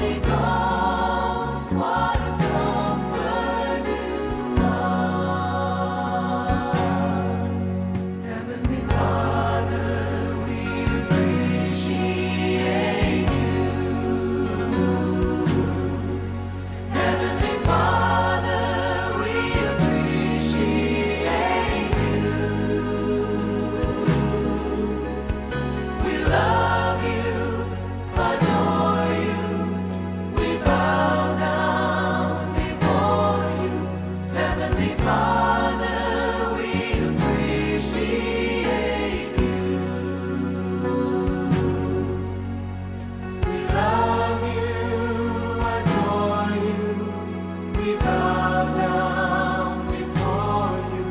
Holy Ghost, what a comfort you are. Heavenly Father, we appreciate you. Heavenly Father, we appreciate you. We love you, adore you. We bow down before you. Heavenly Father, we appreciate you. We love you, adore you. We bow down before you.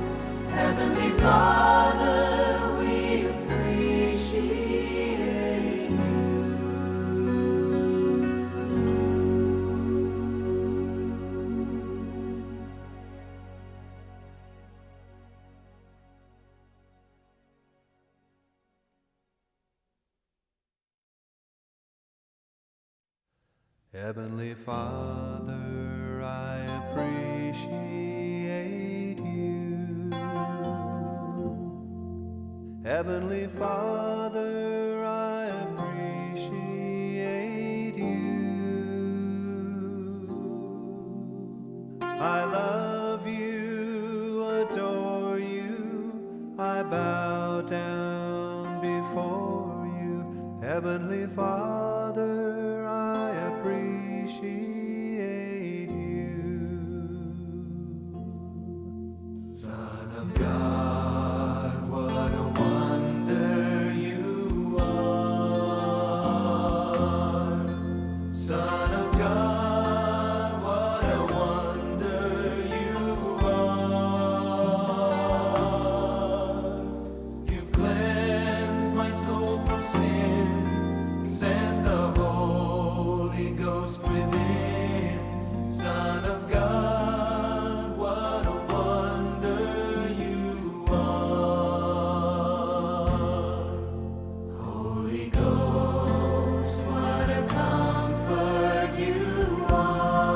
Heavenly Father, we appreciate you. Heavenly Father, I appreciate you. Heavenly Father, I appreciate you. I love you, adore you, I bow down before you. Heavenly Father, I appreciate you. Son of God, what a wonder you are. Son of God, what a wonder you are. You've cleansed my soul from sin, sent the Holy Ghost within. Son of God, what a wonder you are. Holy Ghost, what a comfort you are.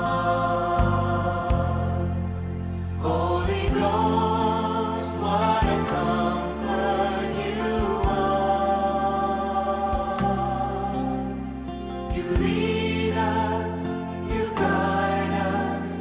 Holy Ghost, what a comfort you are. You lead us, you guide us,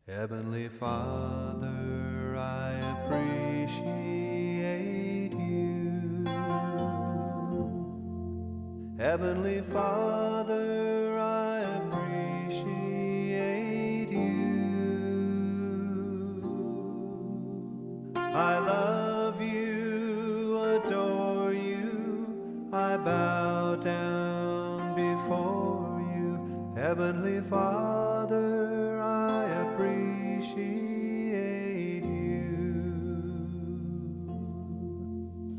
Heavenly Father, I appreciate you. Heavenly Father, I appreciate you. I love you, adore you, I bow down before you. Heavenly Father, I appreciate you.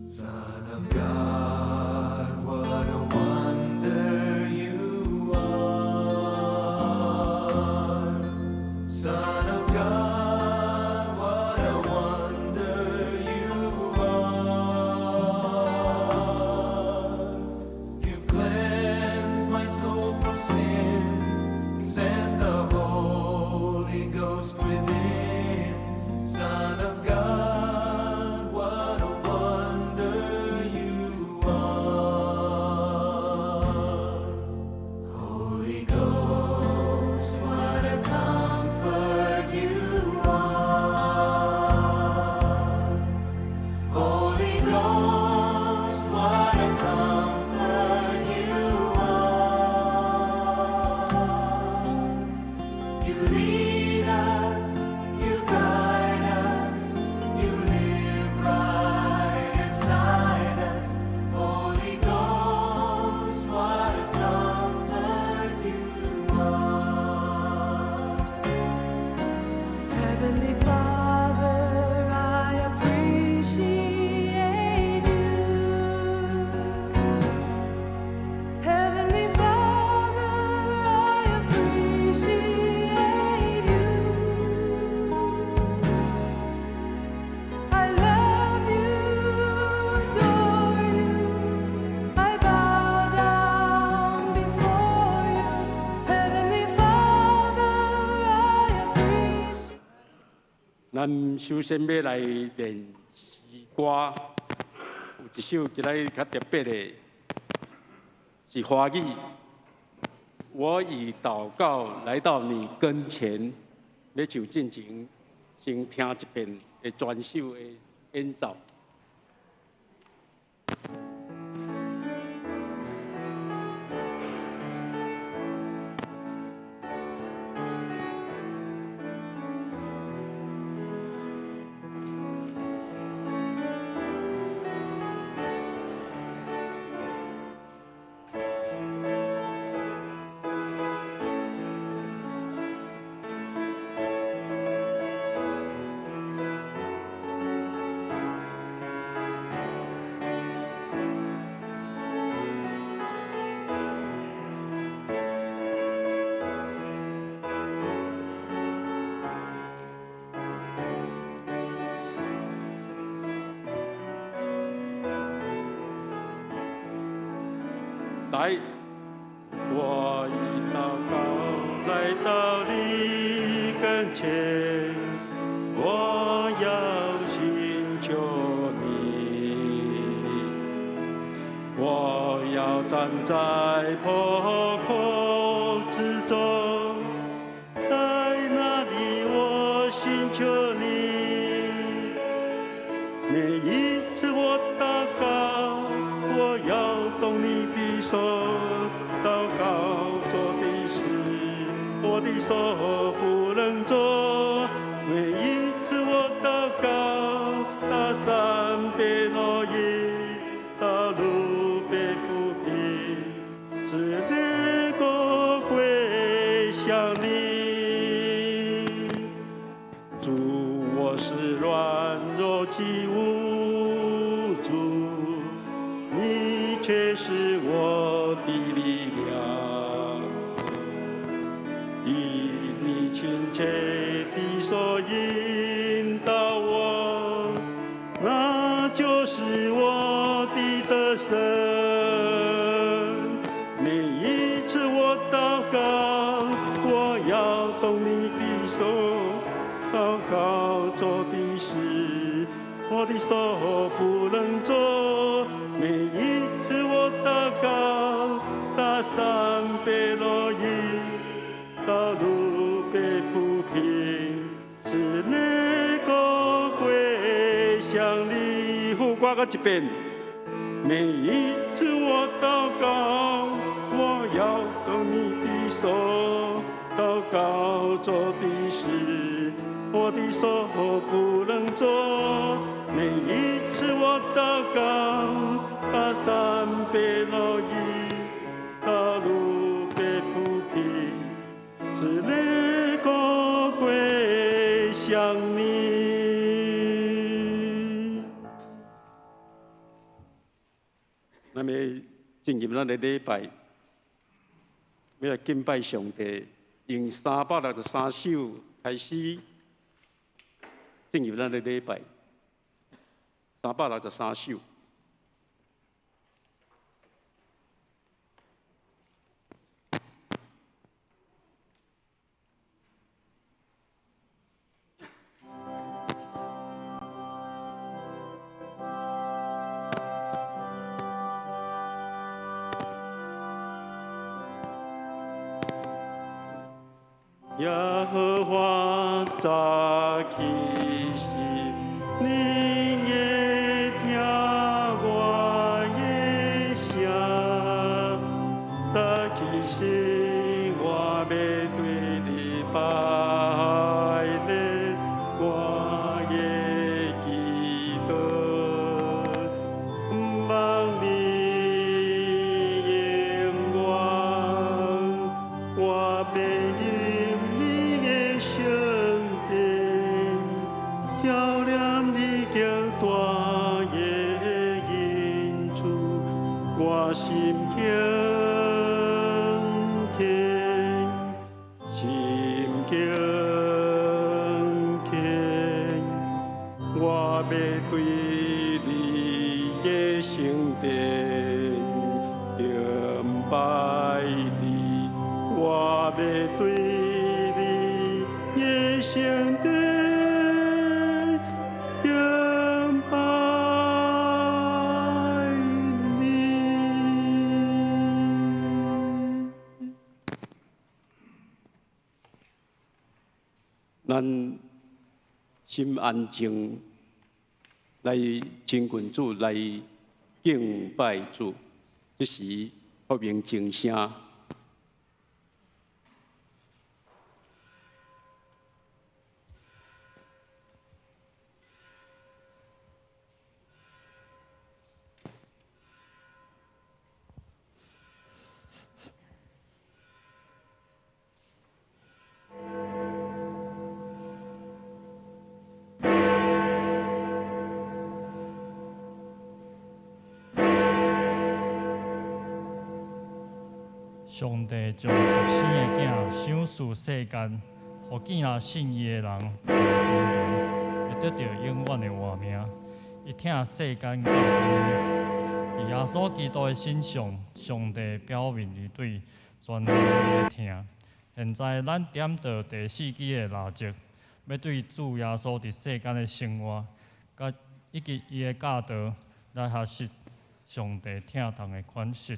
Son of God, what a wonder you are. Son of God, what a wonder you are. You've cleansed my soul from sin, sent the Holy Ghost within. Son of God, what a wonder you are. Holy Ghost, what a comfort you are. Holy Ghost, what a comfort you are. You lead us, you guide us, you live right inside us. Holy Ghost, what a comfort you are. Heavenly Father, I appreciate you. Heavenly Father, I appreciate you. I love you, adore you. I bow down before you. Heavenly Father, I appreciate. 咱首先欲來練詩歌，有一首今仔日較特別的，是華語。我以禱告來到你跟前，欲唱進前先聽一遍的全首的演奏。來，我以禱告來到你跟前，我要尋求你，我要站在破口之中，在那裡我尋求你。每一次我禱告，我搖動你的手，禱告做的事，我的手不能做。每一次我禱告，大山被挪移，道路被鋪平，使列國歸向你。主，我是軟弱及無助，你卻是我的力量。以你親切的手引導我，那就是我的得勝。每一次我禱告，我搖動你的手，禱告做的事，我的手不能做。每一次我禱告，大山被挪移，道路被鋪平，閣一遍。每一次我禱告，我搖動你的手，禱告做的事，我的手不能做。每一次我禱告，大山被挪移，大路被鋪平，使列國歸向你。咱欲進入咱的禮拜，欲來敬拜上帝，用363首開始進入咱的禮拜。363首。耶和華早起時，你會聽我的聲。早起時，我欲對你拜禮，我的祈禱，望你應我，我欲入你的聖殿，曉念你極大的恩賜，我心敬虔，心敬虔，我欲對你的聖殿敬拜你，我欲對你的聖殿敬拜你。咱心安靜來親近主，來敬拜主，這時發明靜聲。上帝將獨生的囝賞賜世間，予見若信伊的人袂沉淪，會得著永遠的活命。伊疼世間到按呢，佇耶穌基督的身上，上帝表明伊對全人類的疼。現在咱點著第四支的蠟燭，欲對主耶穌佇世間的生活，佮以及伊的教導來學習上帝疼痛的款式。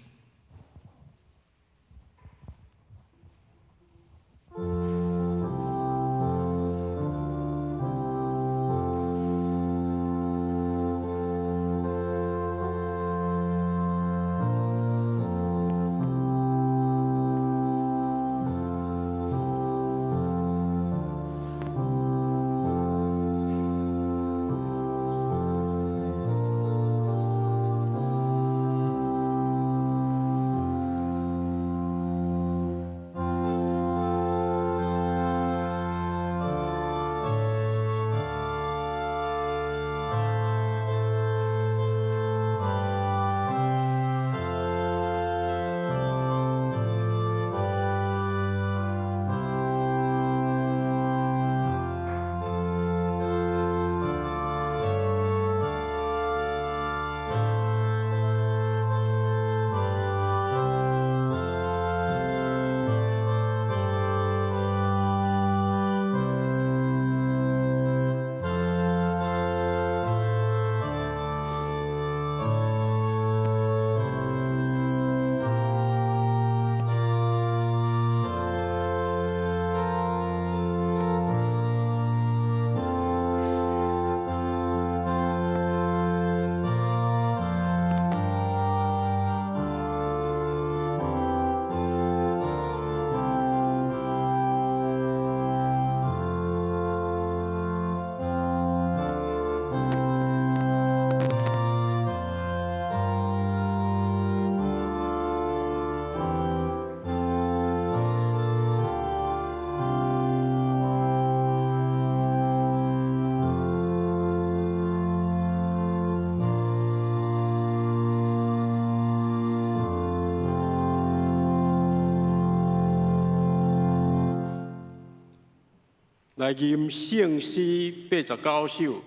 來吟聖詩89首，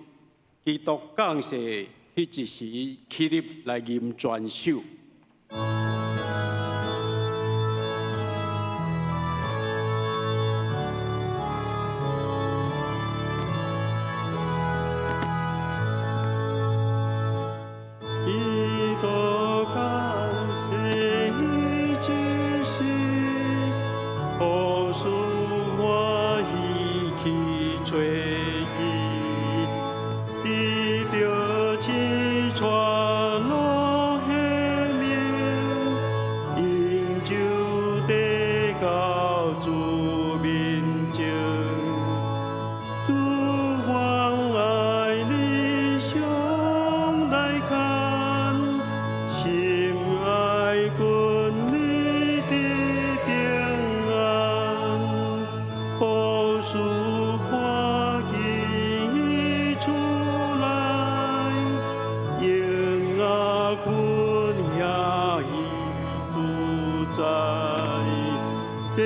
基督降世彼一時起立來吟全首。基督降世彼一時，何事歡喜去揣伊？得著青川落下面，永久得到主面前。主我愛你上來看，心愛跟你的平安，何時看見伊出來，嬰仔睏遐喜自在，這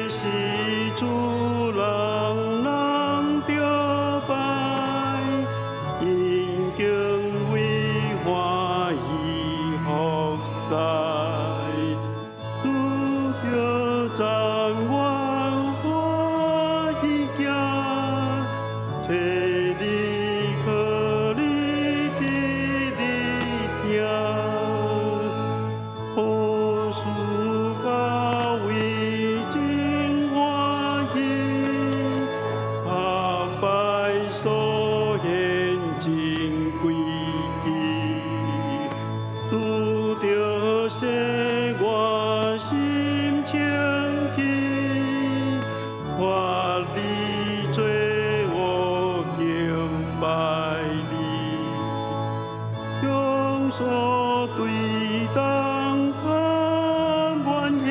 是主人人著拜，因敬畏歡喜服侍，主著讚我歡喜行，揣你靠你佇你聽，何事到位真歡喜，拍敗所言真歸去，主著洗我心清氣，發你做我敬拜你，將所對當看關係，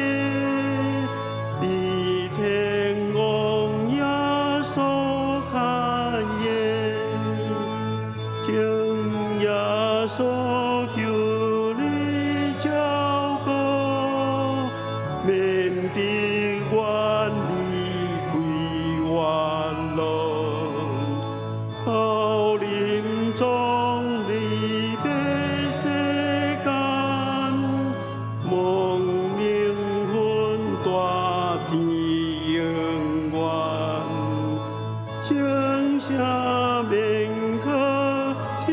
比天王耶穌較耶，請耶穌求你照顧，免得遠離開我路。到臨終離別世間，望名分大天永遠，請寫免可起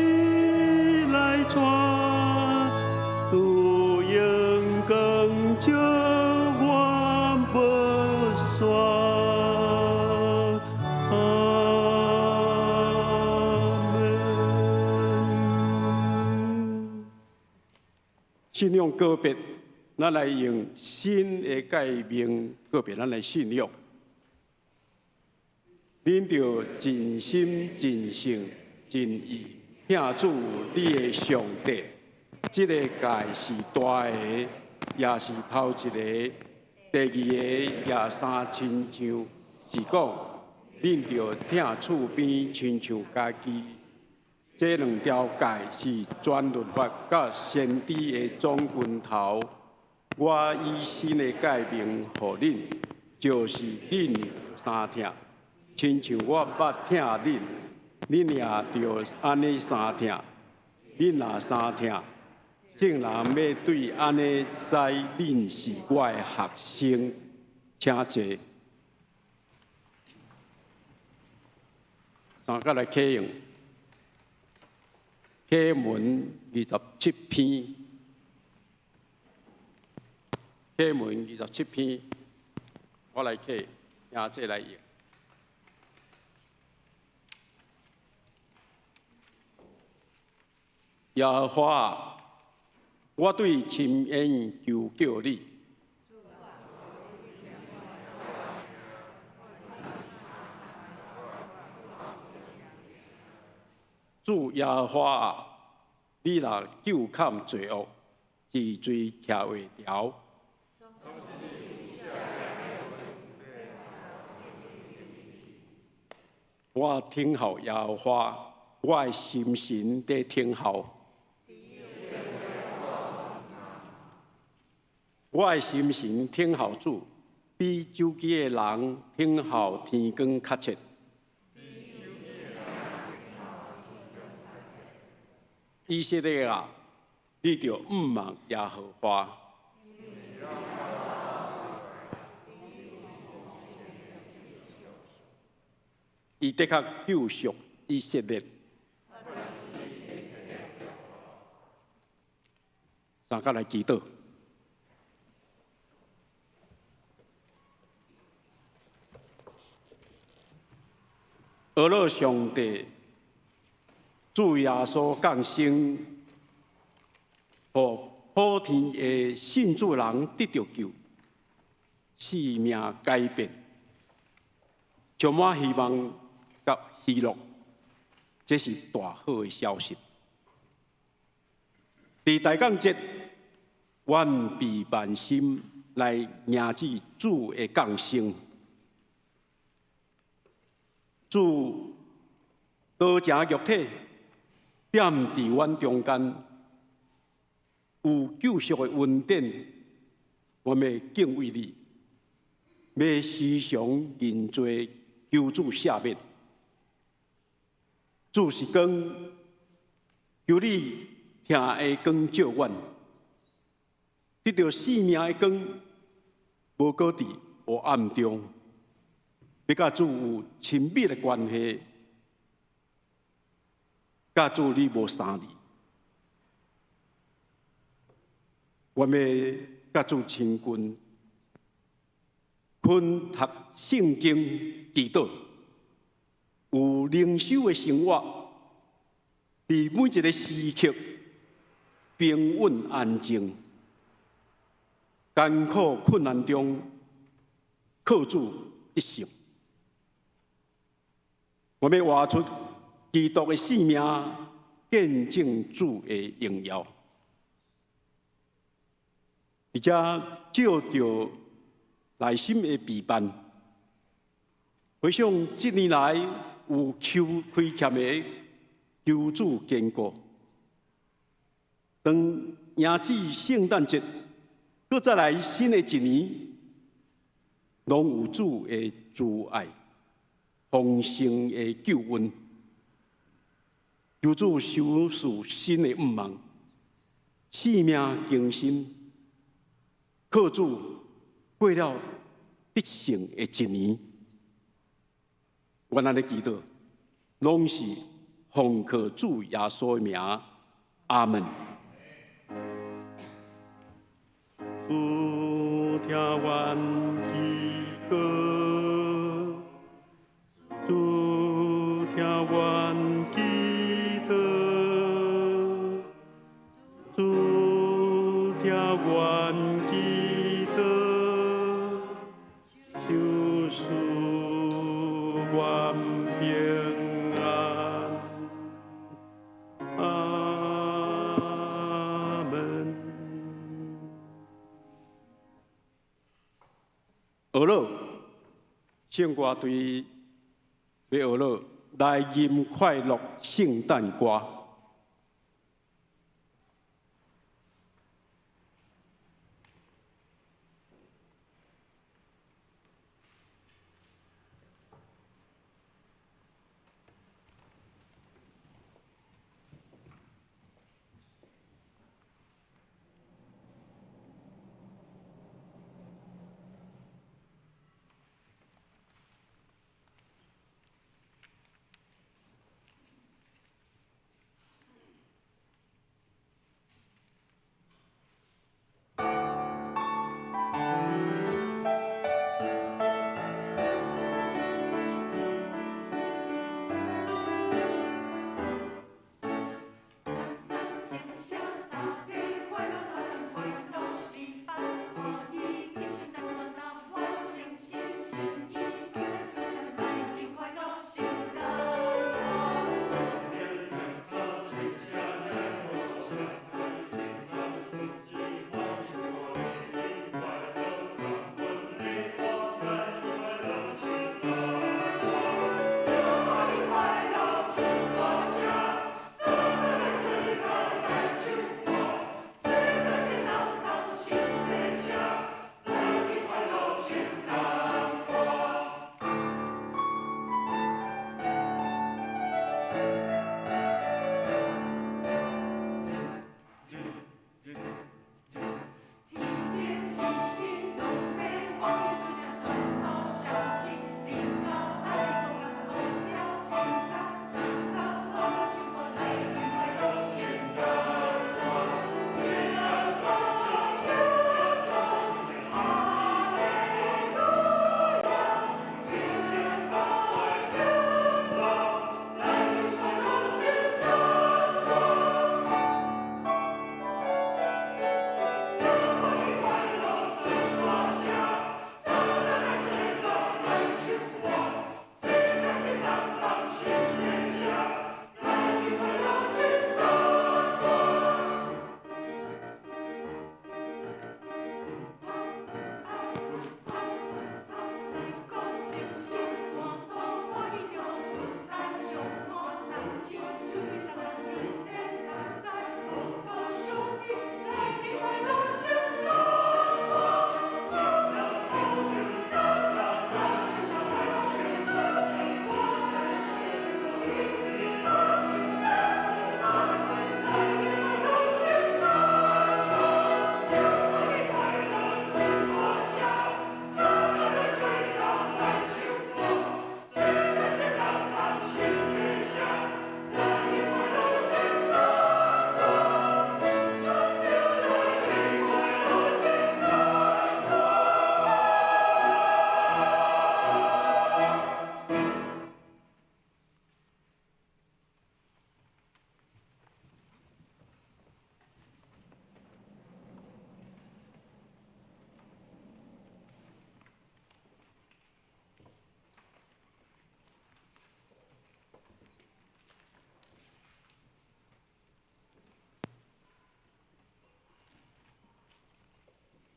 來傳，主榮光照我無散。阿門。信仰告別，咱來用新的誡命告別咱的信仰。恁著盡心、盡性、盡意疼主你的上帝。這個誡是大的，也是頭一個。第二個也相親像，是講恁著疼厝邊親像家己。這兩條誡是全律法佮先知的總根頭。我以新的誡命予恁，就是恁相疼，親像我捌疼恁，恁也著按呢相疼。恁若相疼，眾人欲對按呢知恁是我的學生。請坐。三角來啟用。啟文27篇，啟文27篇，我來啟，聽這來用。耶和華，我對深淵求叫你。主耶和華啊，你若糾崁罪惡，治罪徛袂牢。我等候耶和華，我的心神佇等候。我的心神等候主，比手機的人等候天光較切。以色列啊，你著向望耶和華。伊的確救贖以色列。三甲來祈禱。阿樂上帝，主耶穌降生，予普天的信主人得著救，生命改變，充滿希望佮喜樂，這是大好的消息。佇大降節，阮備萬心來迎接主的降生。主道成肉體，踮佇阮中間，有救贖的恩典，我欲敬畏你，欲時常認罪，求主赦免。主是光，求你疼的光照阮，得著生命的光，無閣佇黑暗中，欲佮主有親密的關係，佮主你無相離。我欲佮主親近，勤讀聖經祈禱，有靈修的生活，佇每一个時刻平穩安靜，艱苦困難中靠主得勝。我欲活出基督的生命，見證主的榮耀。而且照著內心的備辦，回想這年來有求虧欠的，求主堅固。當迎接聖誕節，閣再來新的一年，攏有主的慈愛、豐盛的救恩，求主賞賜新的向望，生命更新，靠主過了得勝的一年。阮按呢祈禱，攏是奉靠主耶穌的名，阿門。主聽阮祈禱，主聽阮祈禱，主聽阮祈禱，求賜阮平安，阿門。學樂，聖歌隊欲學樂來吟快樂聖誕歌。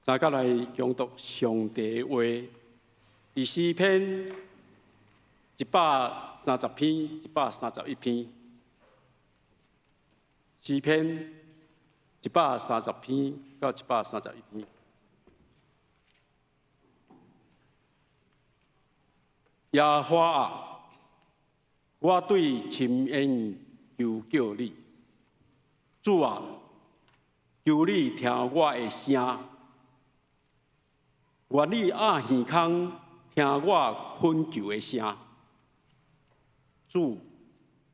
大家來誦讀上帝話，佇詩篇130篇、131篇。詩篇一百三十篇到131篇。耶和華啊，我對深淵求叫你，主啊，求你聽我的聲，願你掩耳孔聽我懇求的聲。主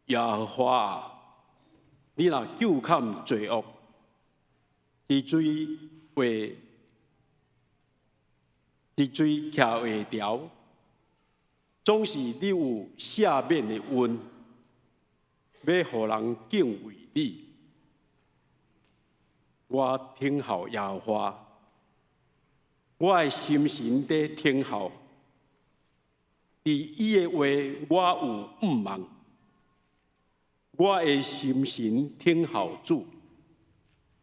耶和華啊，你若究勘罪惡，治罪會治罪徛會牢，總是你有赦免的恩，欲予人敬畏你。我等候耶和華，我的心神佇等候，佇伊的話我有向望。我的心神等候主，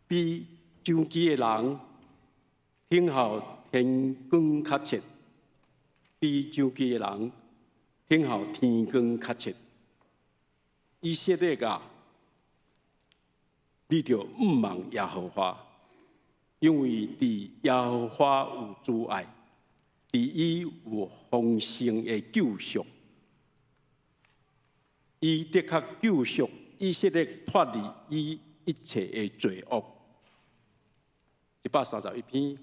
比掌機的人等候天光較切，比掌機的人等候天光較切。以色列啊，你著向望耶和華，因為佇耶和華有慈愛，佇伊有豐盛的救贖。伊的確救贖以色列脫離伊一切的罪惡。131篇，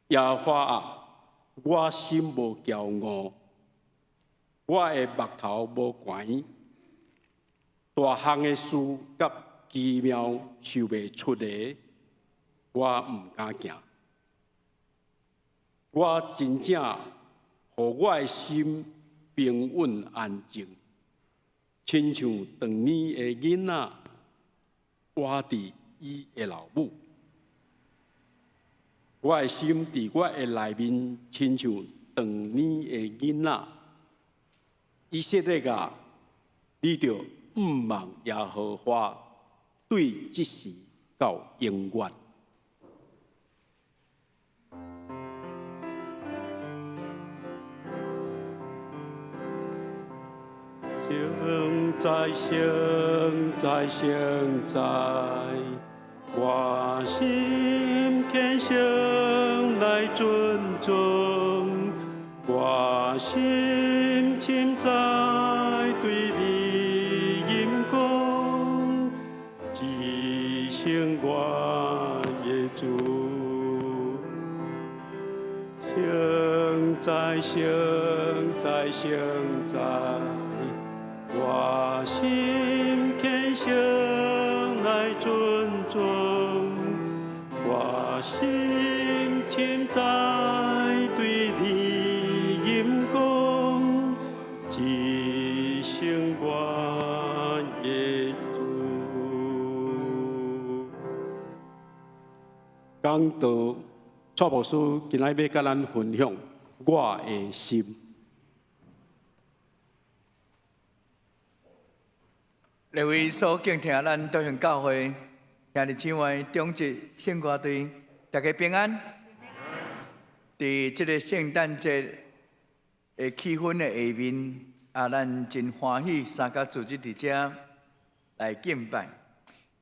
耶和華啊，我心無驕傲，我的目頭無懸，大項的事佮奇妙想袂出的，我毋敢行。我真正予我的心平穩安靜，親像長年的囡仔，倚佇伊的老母。我的心佇我的內面，親像長年的囡仔。以色列啊，你著向望耶和華，對這時到永遠。聖哉，聖哉，聖哉，我心虔誠來尊崇，我心深知對你吟講，至聖我的主。聖哉，聖哉，聖哉，我心虔誠來尊崇，我心深知對你吟講，至聖我的主。講道蔡牧師今仔日欲佮咱分享我的心。列位所敬聽咱德興教會兄弟姊妹、長執聖歌隊，大家平安。佇這個聖誕節的氣氛的下面，啊，咱真歡喜三甲組織佇遮來敬拜。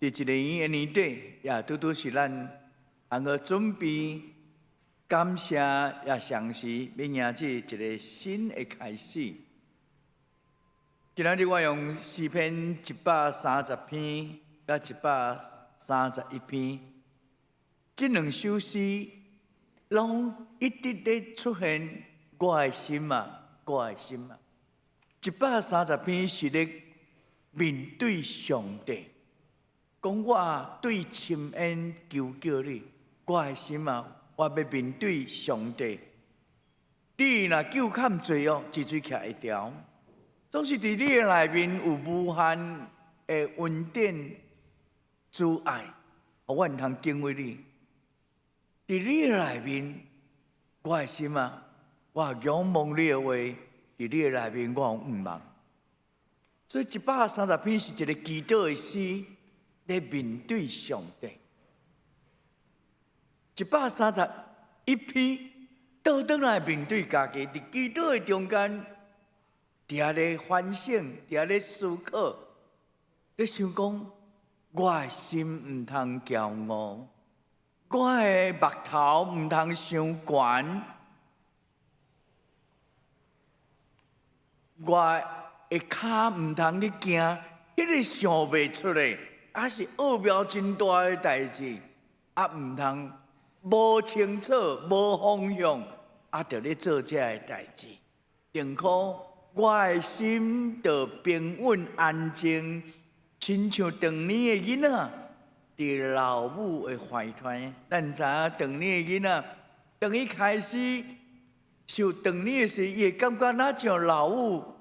佇一年的年底，也拄拄是咱通好準備感謝，也同時欲迎接一個新的開始。今仔日我用詩篇130篇佮131篇，這兩首詩攏一直咧出現我的心啊，我的心啊。130篇是咧面對上帝，講我對深淵求叫你，我的心啊，我欲面對上帝。你若究勘罪惡，治罪徛會牢。總是佇你的內面有無限的恩典慈愛，予我毋通敬畏你。佇你的內面，我的心啊，我仰望你的話，佇你的內面，我有向望。所以130篇是一個祈禱的詩，咧面對上帝。131篇，倒轉來面對家己，佇祈禱的中間，佇遐咧反省，佇遐咧思考，咧想講，我的心毋通驕傲，我的目頭毋通傷懸，我的跤毋通去行彼个想袂出的，抑是奧妙真大的代誌，啊，毋通無清楚、無方向，啊，就咧做這个代誌。寧可我的心就平穩安靜，親像長年的囡仔佇老母的懷懷。咱知影長年的囡仔，當伊開始受長年的時，伊會感覺若像老母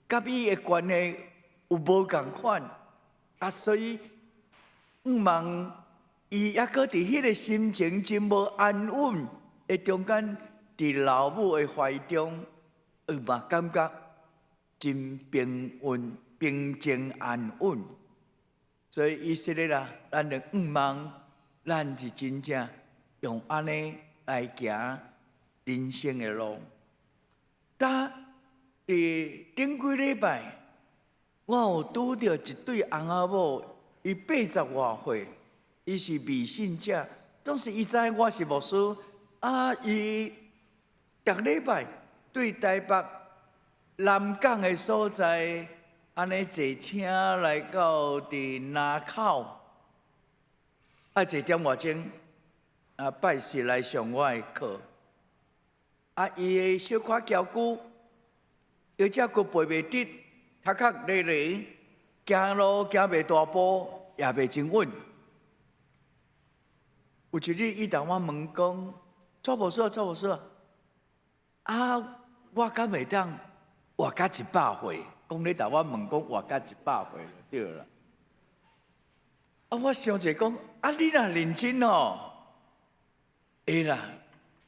佮伊的關係有無仝款，啊，所以向望伊猶閣佇彼个心情真無安穩的中間，佇老母的懷中，伊嘛感覺真平穩、平靜安穩。所以以色列啦，咱就向望，咱是真正用按呢來行人生的路。但佇頂幾禮拜，我有拄著一對翁仔某，伊八十外歲，伊是未信者，總是伊知我是牧師，啊，伊逐禮拜對台北南港的所在，按呢坐車來到佇林口，愛坐點外鐘，啊，拜四來上我的課，啊，伊會小可嬌久，而且閣背袂直，頭殼咧咧，行路行袂大步，也袂真穩。有一日，伊共我問講：蔡牧師啊，蔡牧師啊，啊，我敢會當活到100歲？講你共我問講活到100歲就對啦。啊，我想者講，啊，你若認真哦，會啦，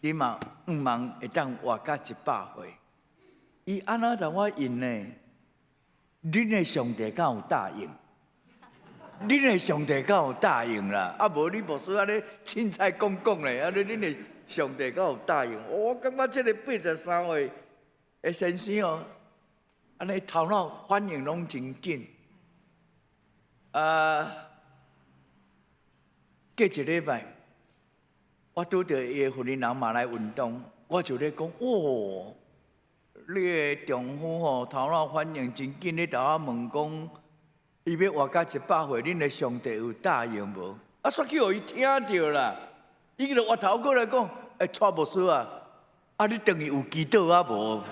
你嘛向望會當活到一百歲。伊按怎共我應呢？恁的上帝敢有答應？恁的上帝敢有答應啦？啊，無你牧師按呢凊彩講講咧，啊，你恁的上帝敢有答應？我感覺這個83歲的先生哦，按呢頭腦反應攏真緊。啊，過一禮拜，我拄著伊的婦人人嘛來運動，我就咧講：哦，你的丈夫吼頭腦反應真緊，你共我問講，伊欲活到100歲，恁的上帝有答應無？啊，煞去予伊聽著啦，伊就回頭過來講：欸，蔡牧師啊，啊，你轉去有祈禱啊無？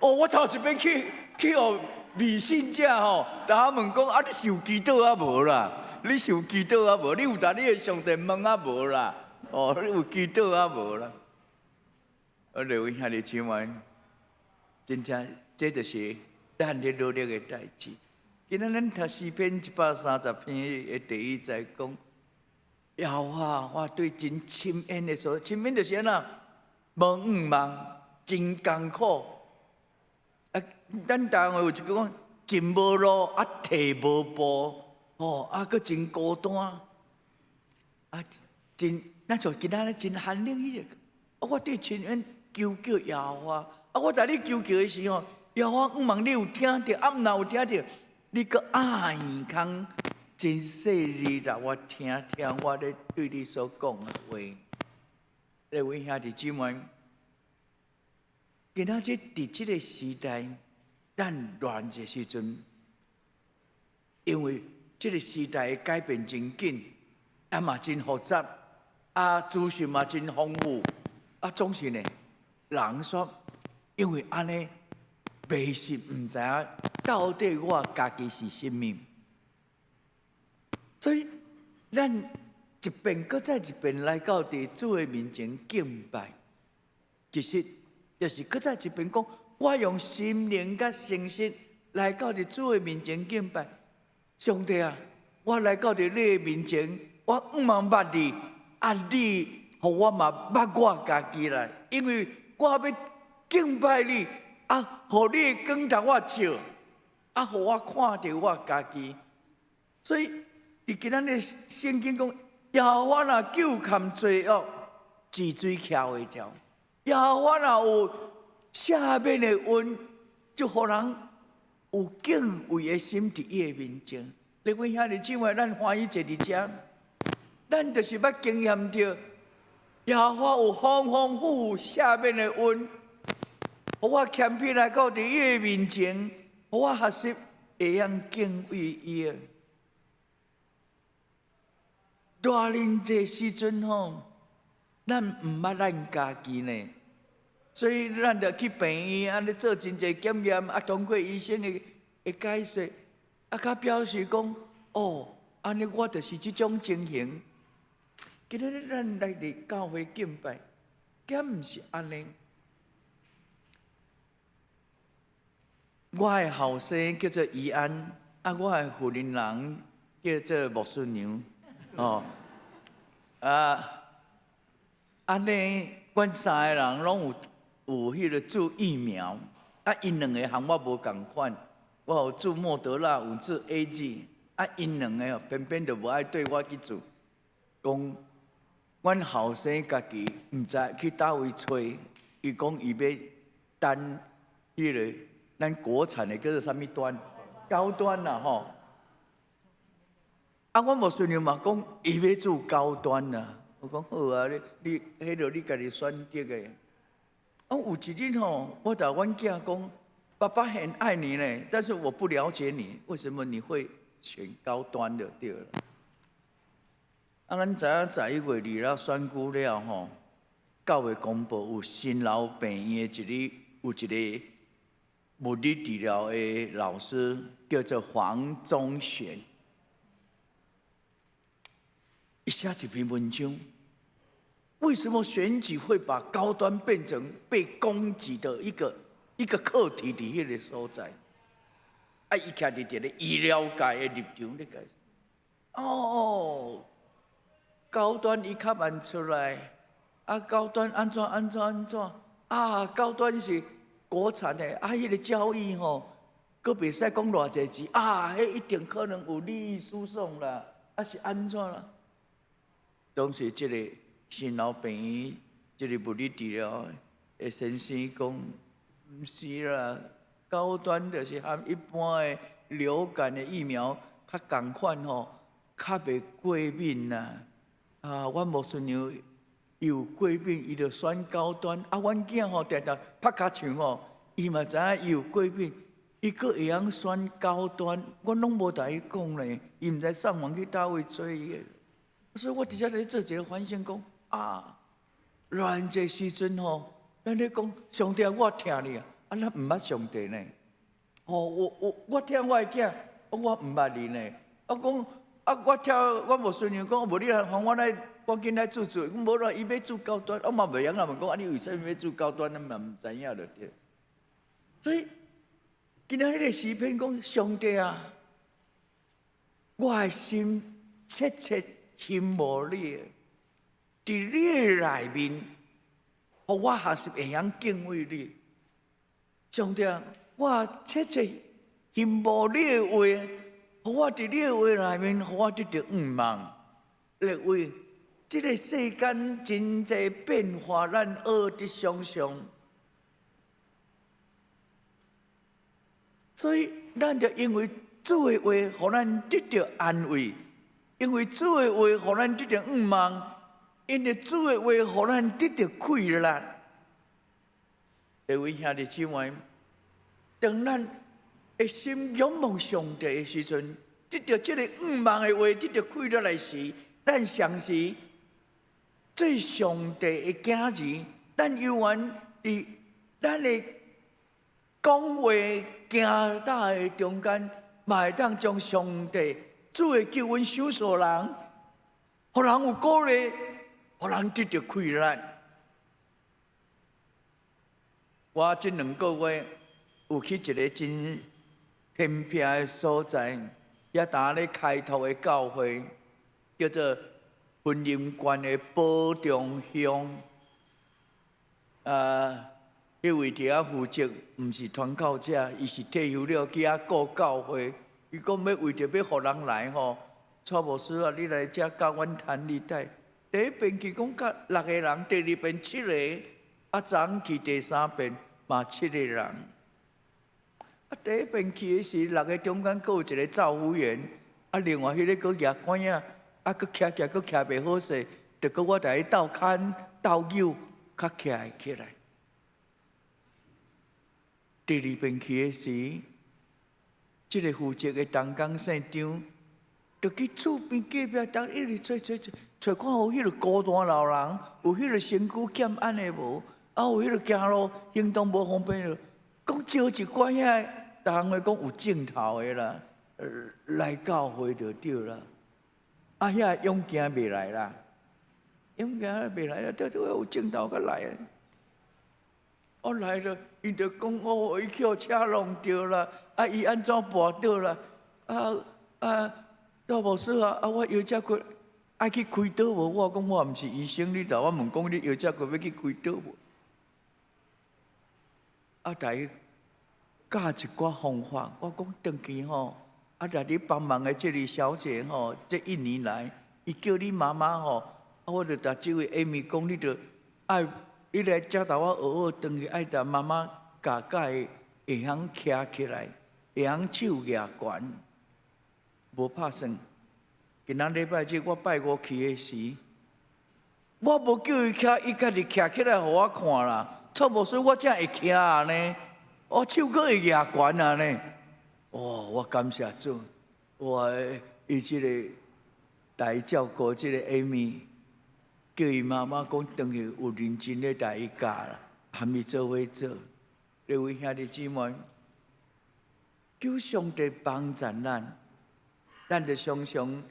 哦，我頭一擺去去予未信者吼，共我問講：啊，你是有祈禱啊無啦？你是有祈禱啊無？你有共你的上帝問啊無啦？哦，你有祈禱啊無啦？啊，各位兄弟姊妹，真正這就是咱咧努力的代誌。今仔咱讀詩篇130篇的第一節講：耶和華，我對真深淵的所在，深淵就是按怎？無向望，真艱苦。啊，咱台灣話有一句講：前無路，啊，退無步，吼，啊，閣真孤單，啊，真，咱像今仔日真寒冷彼個。啊，我對深淵求叫耶和華，啊，我在你求叫的時候，耶和華，向望你有聽著，啊，毋若有聽著，你閣掩耳空，真細膩來我聽聽我咧對你所講的話。各位兄弟姊妹，今仔日佇這個時代，咱亂的時陣，因為這個時代的改變真緊，啊嘛真複雜，啊資訊嘛真豐富，啊總是呢，人說因為按呢迷失，毋知影到底我家己是啥物，所以咱一遍閣再一遍來到佇主的面前敬拜，其實就是閣再一遍講，我用心靈佮誠實來到佇主的面前敬拜。上帝啊，我來到佇你的面前，我向望捌你，啊你，予我嘛捌我家己來，因為我欲敬拜你，啊，予你的光共我照，啊，予我看著我家己。所以，佇今仔日聖經講，耶和華若糾崁罪惡，治水徛會著。耶和華若有赦免的恩，就予人有敬畏的心佇伊的面前。各位兄弟姊妹，咱歡喜坐佇遮，咱就是捌經驗著耶和華有豐豐富富赦免的恩，予我謙卑來到佇伊的面前，予我學習會曉敬畏伊。大人這時陣吼，咱毋捌咱家己呢，所以咱就去病院按呢做真濟檢驗，啊，通過醫生的解說，啊，較表示講，哦，按呢我就是這種情形。今仔日咱來佇教會敬拜，敢毋是按呢？我的後生叫做怡安，啊，我的婦人人叫做牧師娘。哦，啊，按呢，阮三個人攏有彼个注疫苗，啊，𪜶兩个和我無仝款，我有注莫德納，有注 AZ，啊，𪜶兩个偏偏就無愛綴我去注，講阮後生家己毋知去佗位揣，伊講伊欲等彼个咱國產的叫做啥物端，高端啦吼。啊，阮牧師娘嘛講，伊欲注高端啦。我講好啊，你你彼著你家己選擇的。啊，有一日吼，我共阮囝講，爸爸很愛你呢，但是我不了解你，為什麼你會選高端的對了？啊，咱知影11月2了選舉了吼，教會公布有新老病院的一個有一個物理治療的老師，叫做黃宗玄。伊寫一篇文章，為什麼選舉會把高端變成被攻擊的一個課題？佇彼个所在，啊，伊徛佇一個醫療界的立場咧解釋。哦，高端伊較慢出來，啊，高端按怎按怎按怎，啊，高端是國產的，啊，彼個交易吼，閣袂使講偌濟錢，啊，彼一定可能有利益輸送啦，啊是按怎啦？當時這個新老病院，這個物理治療的先生講，毋是啦，高端就是和一般的流感的疫苗較仝款吼，較袂過敏啦。啊，阮牧師娘伊有過敏，伊就選高端。啊，阮囝吼定定拍跤手吼，伊嘛知影伊有過敏，伊閣會曉選高端，我攏無共伊講咧，伊毋知上網去佗位揣伊的。所以我佇遮咧做一個反省，講啊，亂這時陣吼，咱咧講上帝，我疼你啊，啊，咱毋捌上帝呢？吼，我疼我的囝，我毋捌你呢。啊，講啊，我聽我牧師娘講，無你來予我來趕緊來注注，無啦，伊欲注高端，我嘛袂曉啊問講，啊，你為啥物欲注高端？咱嘛毋知影就對。所以今仔日個詩篇講，上帝啊，我的心切切欣慕你，佇你的內面，予我學習會曉敬畏你。上帝啊，我切切欣慕你的話，予我佇你的話內面，予我得著向望。列位，這個世間真濟變化，咱學得常常。所以，咱就因為主的話，予咱得著安慰；因為主的話，予咱得著向望；因為主的話，予咱得著氣力。各位兄弟姊妹，當咱的心仰望上帝的時陣，得著這個向望的話，得著氣力來時，咱相信做上帝的囝兒，咱猶原佇咱的講話行踏的中間，嘛會當將上帝主的救恩賞賜人，予人有鼓勵，予人得著氣力。我這兩個月有去一個真偏僻的所在，也佇咧開拓的教會，叫做雲林縣的寶中鄉。彼位佇遐負責，毋是傳教者，伊是退休了去遐顧教會。伊講欲為著欲予人來吼，蔡牧師啊，你來遮教阮彈利帶。第一遍去講佮六個人，第二遍七個，啊，昨昏去第三遍嘛七個人。啊，第一遍去的時，六個中間閣有一個照護員，啊，另外彼個閣舉拐仔，啊，閣徛徛閣徛袂好勢，就閣我共伊鬥牽鬥扭，較徛會起來。第二遍去的時，這個負責的同工姓張，就去厝邊隔壁當一直揣揣揣揣看有彼個孤單老人，有彼個身軀欠按的無，啊有彼個行路行動無方便的，講招一寡遐逐項話講有症頭的啦，來教會就對啦。啊，遐勇行袂來啦，勇行袂來啦，對對有症頭閣來。我來了，伊就講哦，伊去予車挵著啦，啊，伊按怎跋倒啦，啊啊，趙牧師啊，啊，我腰脊骨愛去開刀無？我講我毋是醫生，你就我問講你腰脊骨欲去開刀無？啊，共伊教一寡方法，我講轉去吼，啊，來你幫忙的這個小姐吼，這印尼來，伊叫你媽媽吼，啊，我就共這位 Amy 講，你著愛。你來遮頭我學學，轉去愛共媽媽教教伊會曉徛起來，會曉手舉懸，無拍算。今仔禮拜日我拜五去的時，我無叫伊徛，伊家己徛起來予我看啦。蔡牧師，我才會徛啊呢，我手閣會舉懸啊呢。哇！我感謝主，我伊這個來照顧這個 Amy。叫伊媽媽講，轉去有認真咧共伊教啦，含伊做伙做。各位兄弟姊妹，求上帝幫助咱，咱就常常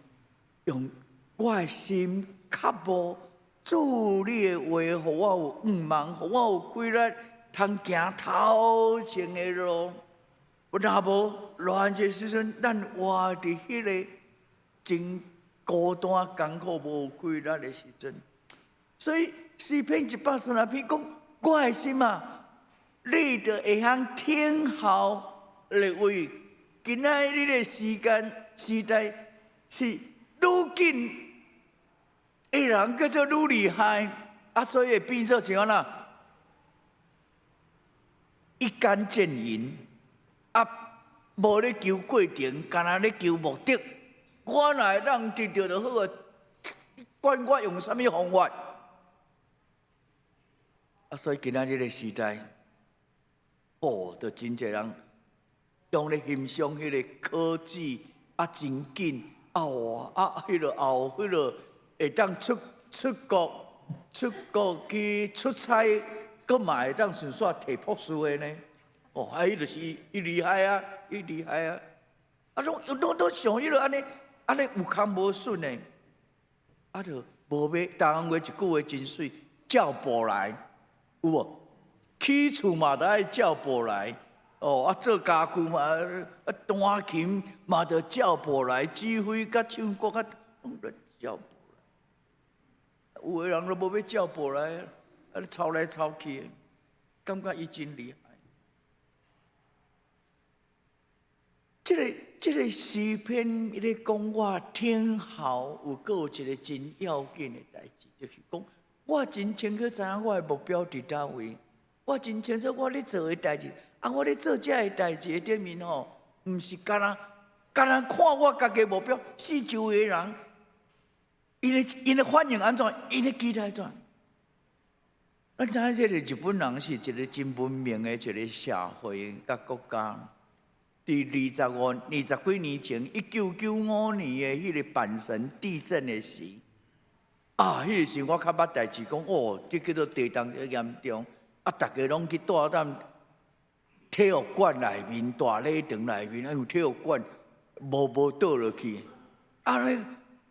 用我的心渴慕主你的話，予我有向望，予我有氣力，通行頭前的路。若無亂這時陣，咱活佇彼個真孤單、艱苦、無氣力的時陣。所以詩篇130篇講，我的心啊，你著會曉聽候列位。今仔日的時間時代是愈緊的人叫做愈厲害，啊，所以會變做像按怎？一竿見影，啊，無咧求過程，干焦咧求目的。我若會當得著就好啊，管我用啥物方法。啊，所以今仔日个時代，哦，就真濟人當咧欣賞彼個科技啊，真緊啊，哇啊，彼個後彼個會當出國去出差，閣嘛會當順紲提博士的呢？哦，啊，彼就是伊伊厲害啊，伊厲害啊！啊，攏攏攏像彼個按呢按呢有空無筍的，啊，就無欲台灣話一句話真媠，照步來。有無？起厝嘛，著愛照步來，哦，啊做家具嘛，啊彈琴嘛，著照步來，指揮佮唱歌佮攏著照步來。有的人都無欲照步來，啊，抄來抄去，感覺伊真厲害。這個詩篇伊咧講我聽候，有閣有一個真要緊的代誌，就是講。我真清楚知影我的目標佇佗位，我真清楚我咧做的代誌，啊，我咧做這个代誌的頂面吼，毋是干焦干焦看我家己目標，四周圍的人，𪜶的反應按怎，𪜶的期待按怎？咱知影這個日本人是一個真文明的一個社會佮國家。佇25、20幾年前，1995年的彼個阪神地震的時。啊！彼個時我較捌代誌，講哦，這叫做地動嚴重，啊，逐家攏去蹛踮體育館內面、大禮堂內面，因為體育館無倒落去。啊，咧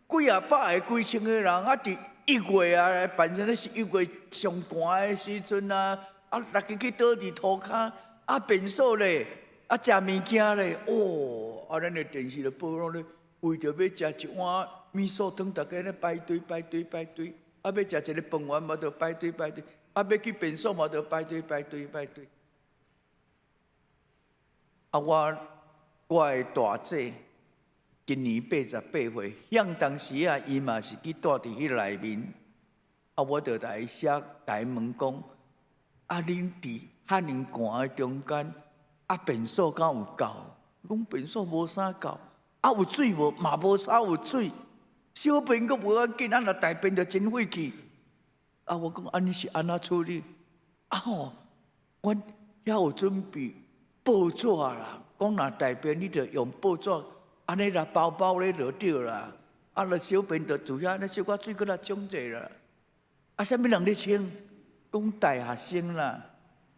幾仔百個、幾千個人，啊，佇一月啊，阪神咧是一月上寒的時陣啊，啊，逐家去倒佇塗跤，啊，便所咧，啊，食物件咧，哦，啊，咱的電視就報攏咧，為著欲食一碗麵線湯，逐家咧排隊排隊排隊，啊，欲食一个飯圓嘛，著排隊排隊，啊，欲去便所嘛，著排隊排隊排隊。啊，我的大姐今年88歲，向當時啊，伊嘛是去蹛佇彼內面。啊，我就共伊寫，共伊問講：啊，恁佇遐爾寒的中間，啊，便所敢有夠？講便所無啥夠，啊，有水無？嘛無啥有水，小便閣無要緊，啊，若大便就真費氣。啊，我講按呢是按怎處理？啊吼，阮遐有準備報紙啦，講若大便你就用報紙，按呢來包包咧就對啦。啊，若小便就佇遐，按呢小可水閣來沖者啦。啊，啥物人咧清？講大學生啦，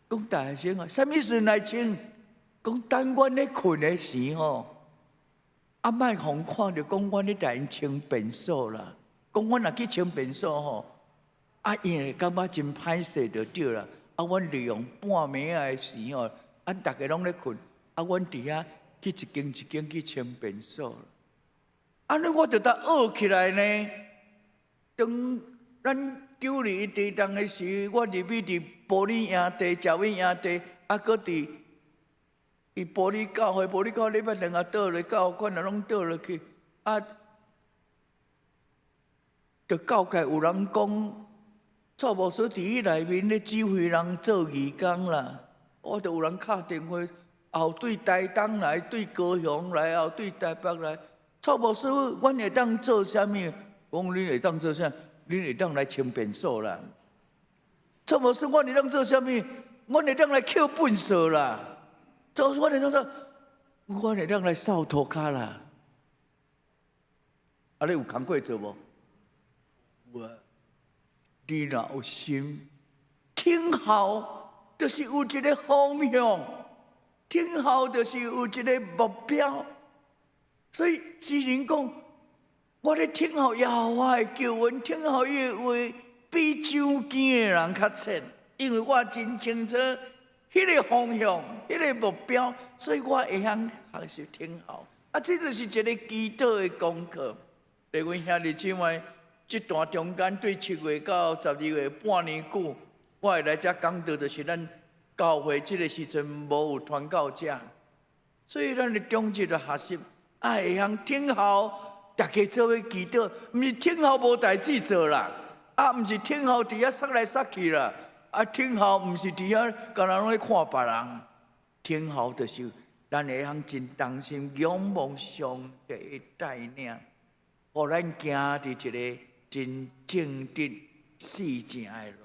講大學生啊，啥物時陣來清？講等阮咧睏的時吼，啊，莫予𪜶看著講阮咧共𪜶清便所啦。講阮若去清便所吼，啊，𪜶會感覺真歹勢就對啦。啊，阮利用半暝仔的時吼，啊，逐家攏咧睏，啊，阮佇遐去一間一間去清便所。按呢，我就得學起來呢。當咱9·21地動的時，我入去佇埔里營地、食米營地，啊，閣佇佇埔里教會，埔里教會禮拜兩下倒落，教館啊攏倒落去，啊，就教界有人講，蔡牧師佇彼內面咧指揮人做義工啦，我就有人敲電話，又對台東來，對高雄來，又對台北來。蔡牧師，阮會當做啥物？講恁會當做啥？恁會當來清便所啦。蔡牧師，阮會當做啥物？阮會當來抾糞掃啦。做阮會當做，阮會當來掃塗跤啦。啊，你有工課做無？有啊。你若有心，聽候，就是有一個方向；聽候就是有一個目標。所以詩人講，我咧聽候耶和華的救恩，聽候伊的話，比酒精的人較淺，因為我真清楚彼個方向、彼個目標，所以我會曉學習聽候。啊，這就是一個祈禱的功課。各位兄弟姊妹，這段中間對7月到12月半年久，我會來遮講道，就是咱教會這個時陣無有傳教者，所以咱的長執就學習，啊，會曉聽候，大家做伙祈禱，毋是聽候無代誌做啦，啊，毋是聽候佇遐捒來捒去啦，啊，聽候毋是佇遐干焦攏咧看別人，聽候就是咱會曉真當心仰望上帝的帶領，予咱行佇一個真正直四正的路。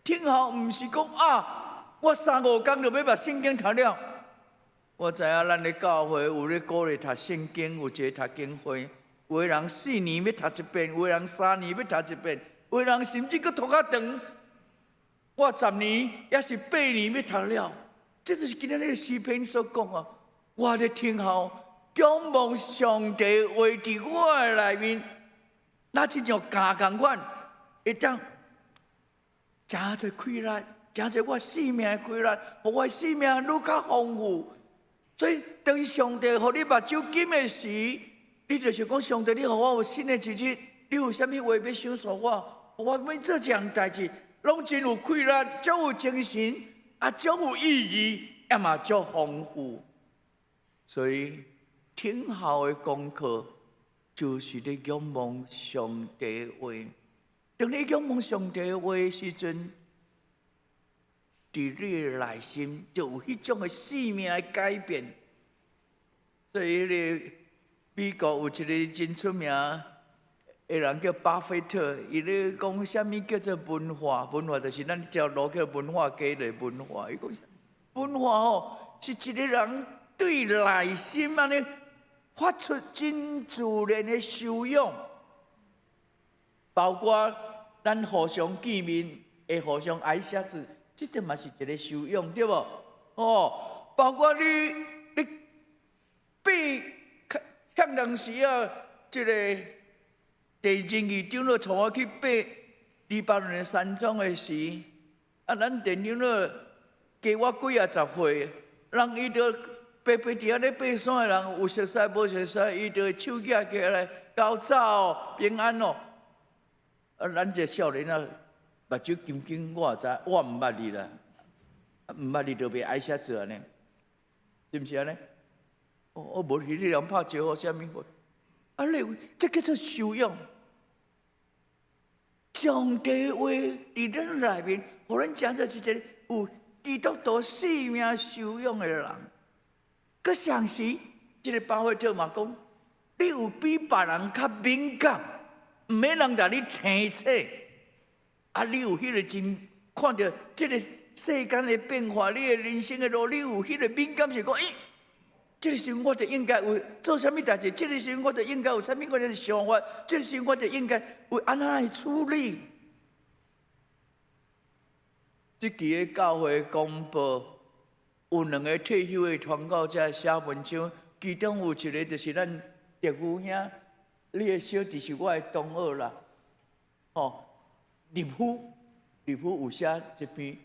聽候毋是講啊，我三五工就欲共聖經讀了。我知影咱的教會有咧鼓勵讀聖經，有一個讀經會，有的人4年欲讀一遍，有的人3年欲讀一遍，有的人甚至閣拖較長。我10年抑是8年欲讀了。這就是今仔日詩篇所講啊！我咧聽候，仰望上帝話佇我的內面，若親像鉸仝款，會當誠濟氣力，誠濟我生命的氣力，予我生命愈較豐富。所以，當上帝予你目睭金的時，你就是講上帝，你予我有新的一日，你有啥物話欲賞賜我？予我每做一項代誌，攏真有氣力，足有精神，啊，足有意義，也嘛足豐富。所以，聽候的功課就是咧仰望上帝的話。當你仰望上帝的話的時陣，佇你的內心就有彼種的生命的改變。所以，彼個美國有一個真出名的人叫巴菲特，伊咧講啥物叫做文化？文化就是咱這條路叫文化街的文化。伊講文化吼，是一個人對內心按呢發出真自然的修養，包括咱互相見面會互相愛錫子，這個嘛是一個修養，對無？哦，包括你爬向當時啊，這個地震儀長老帶我去爬黎巴嫩的山莊的時，啊，咱田長老加我幾仔十歲，人伊就白白佇遐咧爬山的人，有熟似無熟似，伊就會手舉起來，高走平安哦。啊，咱這少年仔目睭金金，我也知，我毋捌你啦，毋捌你就袂愛寫做按呢，是毋是按呢？哦，我無是你人拍招呼啥物貨？啊，你這叫做修養。上帝話佇咱內面，予咱成做一個有基督徒生命修養的人。閣同時，這個巴菲特嘛講，你有比別人較敏感，毋免人共你提醒。啊，你有彼個真看著這個世間的變化，你的人生的路，你有彼個敏感是講，欸，這個時陣我就應該有做啥物代誌，這個時陣我就應該有啥物款的想法，這個時陣我就應該有按怎來處理。這期的教會公報有兩個退休的傳教者寫文章，其中有一個就是咱德夫兄，你的小弟是我的同學啦，吼，立夫，立夫有寫一篇，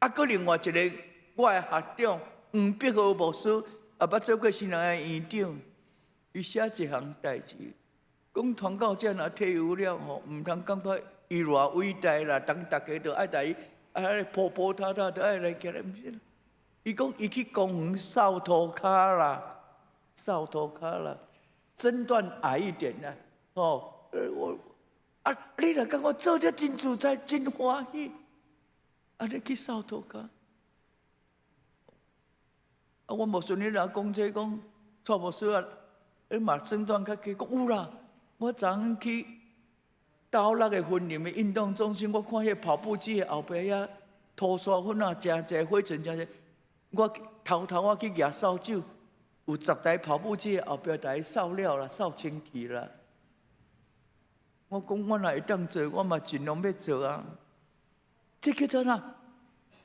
啊，閣另外一個我的學長黃碧和牧師，也捌做過新人的院長，伊寫一項代誌，講傳教者若退休了吼，毋通感覺伊偌偉大啦，當逐家都愛共伊啊，鋪鋪塌塌都愛來行來，毋是啦。伊講伊去公園掃塗跤啦，掃塗跤啦，身段矮一點啦，吼，我啊，你若感覺做得真自在，真歡喜，啊，你去掃塗跤。啊，我牧師你若講這講，蔡牧師啊，你嘛身段較低，講有啦。我昨昏去斗六的雲林的運動中心，我看彼個跑步機的後壁遐塗沙粉啊，誠濟灰塵誠濟。我偷偷我去舉掃帚，有10台跑步機的後壁，共伊掃了啦，掃清氣啦。我講我若會當做，我嘛盡量欲做啊。這叫做啥？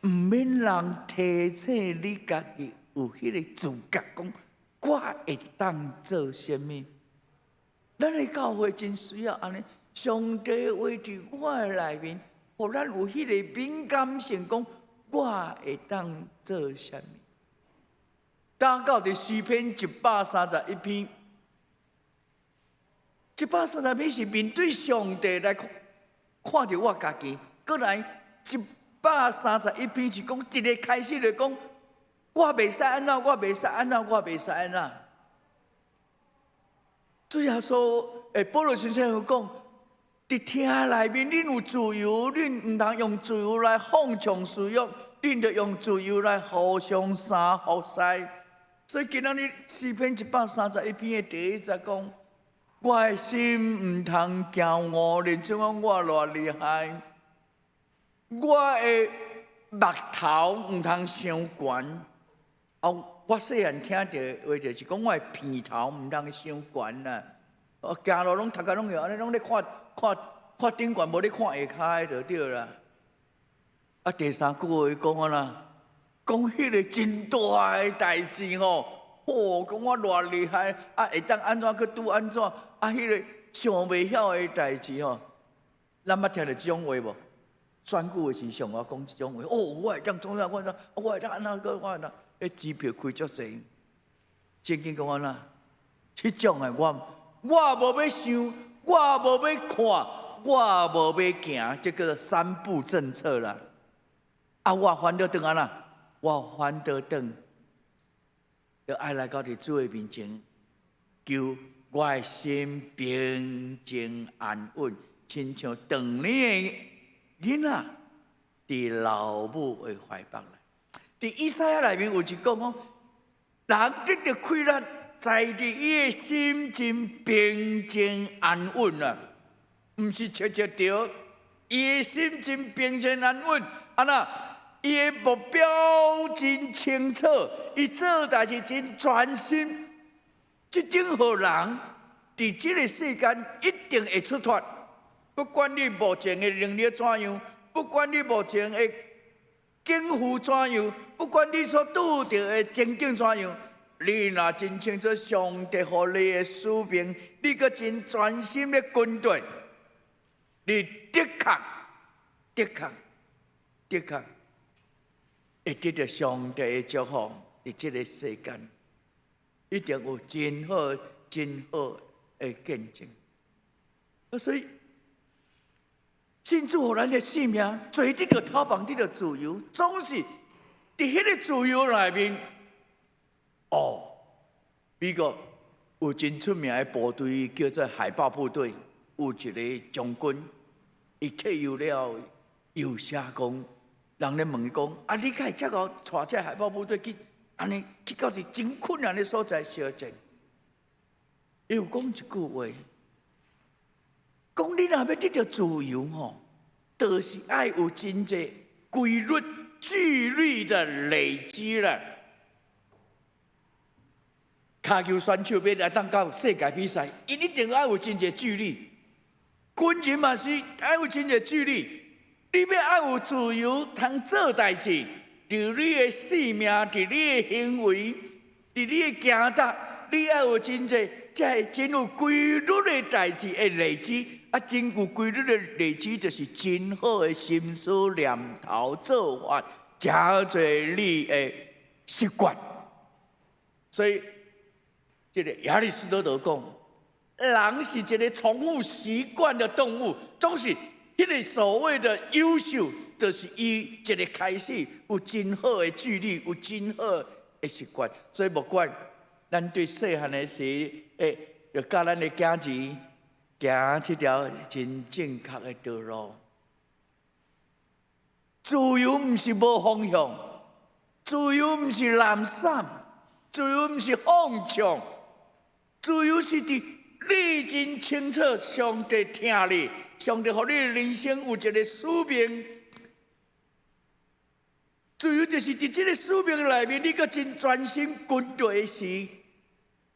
毋免人提醒你家己有彼個自覺，講我會當做啥物。咱的教會真需要按呢，上帝話佇我的內面，予咱有彼個敏感性，講我會當做啥物。禱告佇詩篇131篇，一百三十篇是面對上帝來看著我家己，閣來一百三十一篇是講一个開始就講我袂使按怎，我袂使按怎，我袂使按怎。主耶穌，欸，保羅先生有講，佇廳內面，恁有自由，恁毋通用自由來放縱私欲，恁著用自由來互相相服侍。所以今仔日詩篇一百三十一篇的第一節講，我的心毋通驕傲，連怎講我偌厲害，我的目頭毋通傷懸。哦，我細漢聽著話就是講我的鼻頭毋通傷懸啦。哦，行路攏頭殼攏會按呢，攏咧看看看頂懸，無咧看下跤的就對啦。啊，第三句話講按怎？講彼個真大的代誌吼，哦，講我偌厲害，啊，會當按怎去拄按怎，啊，彼個想袂曉的代誌吼，咱捌聽著這種話無？選舉的時上我講這種話，哦，我會當創啥，我怎，我會當按怎閣我按怎，彼支票開足濟。聖經講按怎？彼種的我，我無欲想，我無欲看，我無欲行，這叫做三不政策啦。啊，我反倒轉按怎？我反倒轉，就愛來到佇主的面前，求我的心平靜安穩，親像當年的囡仔佇老母的懷抱內。佇以賽亞內面有一講講，人得著快樂，在佇伊的心真平靜安穩啊，毋是笑笑著，伊的心真平靜安穩，按怎？伊的目標真清楚，伊做代誌真專心，這種予人佇這個世間一定會出脫。不管你目前的能力怎樣，不管你目前的境遇怎樣，不管你所拄著的情景怎樣，你若真清楚上帝予你的使命，你閣真專心咧跟隨，你的確、的確、的確會得著上帝的祝福，佇這個世間，一定有真好、真好的見證。所以，信主予咱的生命，做得著透放，得著自由，總是佇彼個自由內面，哦，美國有真出名的部隊叫做海豹部隊，有一个將軍，伊退休了，又寫講，人咧問伊講：啊，你敢會這個帶這海豹部隊去，按呢去到佇真困難的所在相戰？伊有講一句話，講你若欲得著自由吼，就是愛有真濟規律、紀律的累積啦。跤球選手欲來當到世界比賽，𪜶一定愛有真濟紀律。軍人嘛是愛有真濟紀律。你欲愛有自由，通做代誌，佇你的性命，佇你的行為，佇你的行動，你愛有真濟，這個真有規律的代誌的累積。啊，真有規律的累積，就是真好的心思念頭做法，成做你的習慣。所以，這个亞里士多德講，人是一个重複習慣的動物，總是彼个所謂的優秀，就是伊一个開始有真好的紀律，有真好的習慣。所以不管咱對細漢的時，就教咱的囝兒行這條真正確的道路。自由毋是無方向，自由毋是濫散，自由毋是放縱。自由是佇你真清楚，上帝疼你，上帝予你人生有一个使命。自由就是佇這个使命內面，你閣真專心跟隨時，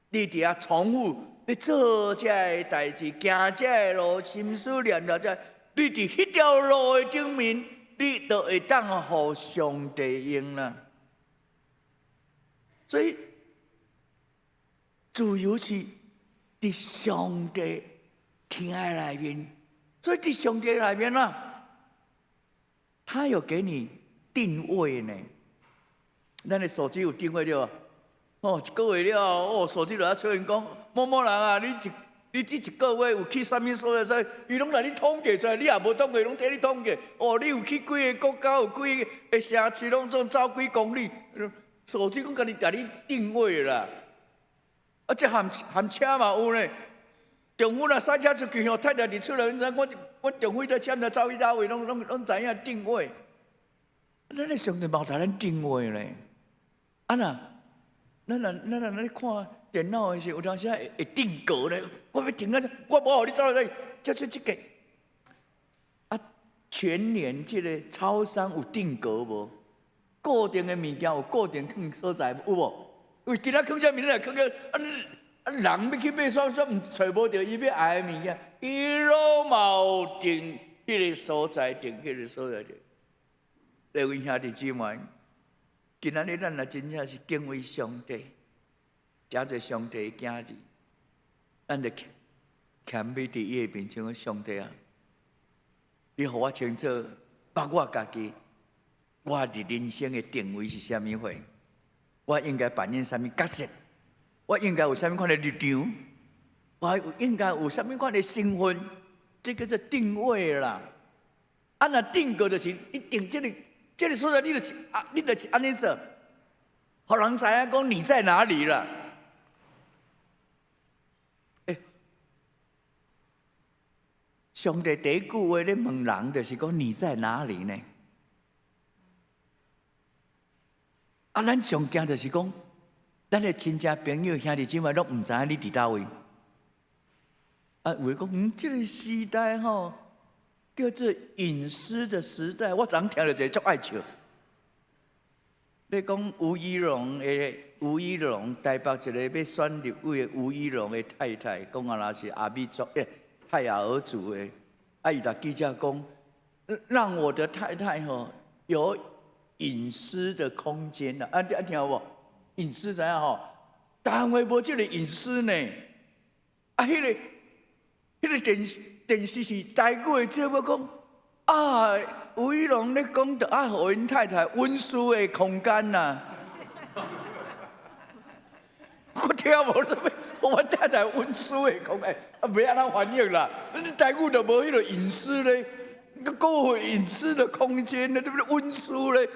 你佇遐重複咧做這个代誌，行這个路，心思念頭這，你佇彼條路的頂面，你就會當予上帝用啦。所以，自由是佇上帝疼愛內面，所以佇上帝內面啊，他有給你定位呢。咱的手機有定位對無？哦，一個月了後，哦，手機就愛出現講某某人啊，你這一個月有去啥物所在？伊攏來你統計出來，你也無統計，攏替你統計。哦，你有去幾个國家，有幾个城市，攏總走幾公里。手機攏共你共你定位啦。啊，這含含車嘛有呢。丈夫若駛車出去吼，太太佇厝內，你知我我丈夫這車毋知走去佗位，攏攏攏知影定位。咱的上帝嘛有共咱定位咧。啊若，咱若咱若咧看電腦的時，有當時會會定格咧。我欲停啊，我無予你走來，才出這个。啊，全聯這个超商有定格無？固定的物件有固定囥所在有無？為今仔囥這，明仔載囥這，啊啊人欲去買煞煞毋揣無著伊欲愛的物件，伊攏嘛有定彼个所在，定彼个所在。各位兄弟姊妹，今仔日咱若真正是敬畏上帝，成做上帝的囝兒，咱就謙卑佇伊的面前講：上帝啊，你予我清楚，捌我家己，我佇人生的定位是啥物貨？我應該扮演啥物角色？我應該有啥物款的立場？我應該有啥物款的身份？這叫做定位啦。啊，若定格就是一定這个這个所在，你就是啊，你就是按呢做，予人知影講你在哪裡啦。欸，上帝第一句話咧問人，就是講你在哪裡呢？啊，咱上驚就是講，咱的親戚朋友兄弟姊妹攏毋知影你佇佗位。啊，有的講，嗯，這个時代吼，叫做隱私的時代。我昨昏聽著一个足愛笑。咧講吳怡農的吳怡農，台北一個欲選立委的吳怡農的太太，講啊，若是阿美族欸，泰雅族的，啊，伊共記者講，讓我的太太吼有隱私的空間啦。啊，你啊聽有無？隱私知影吼？台灣無這个隱私呢。啊，彼个彼个電視電視是台語的節目講，啊，吳怡農咧講著愛予𪜶太太隱私的空間呐。我聽無啥物，予阮太太隱私的空間，啊，欲按怎翻譯啦？台語就無彼个隱私咧，閣有隱私的空間咧，對不對？隱私咧，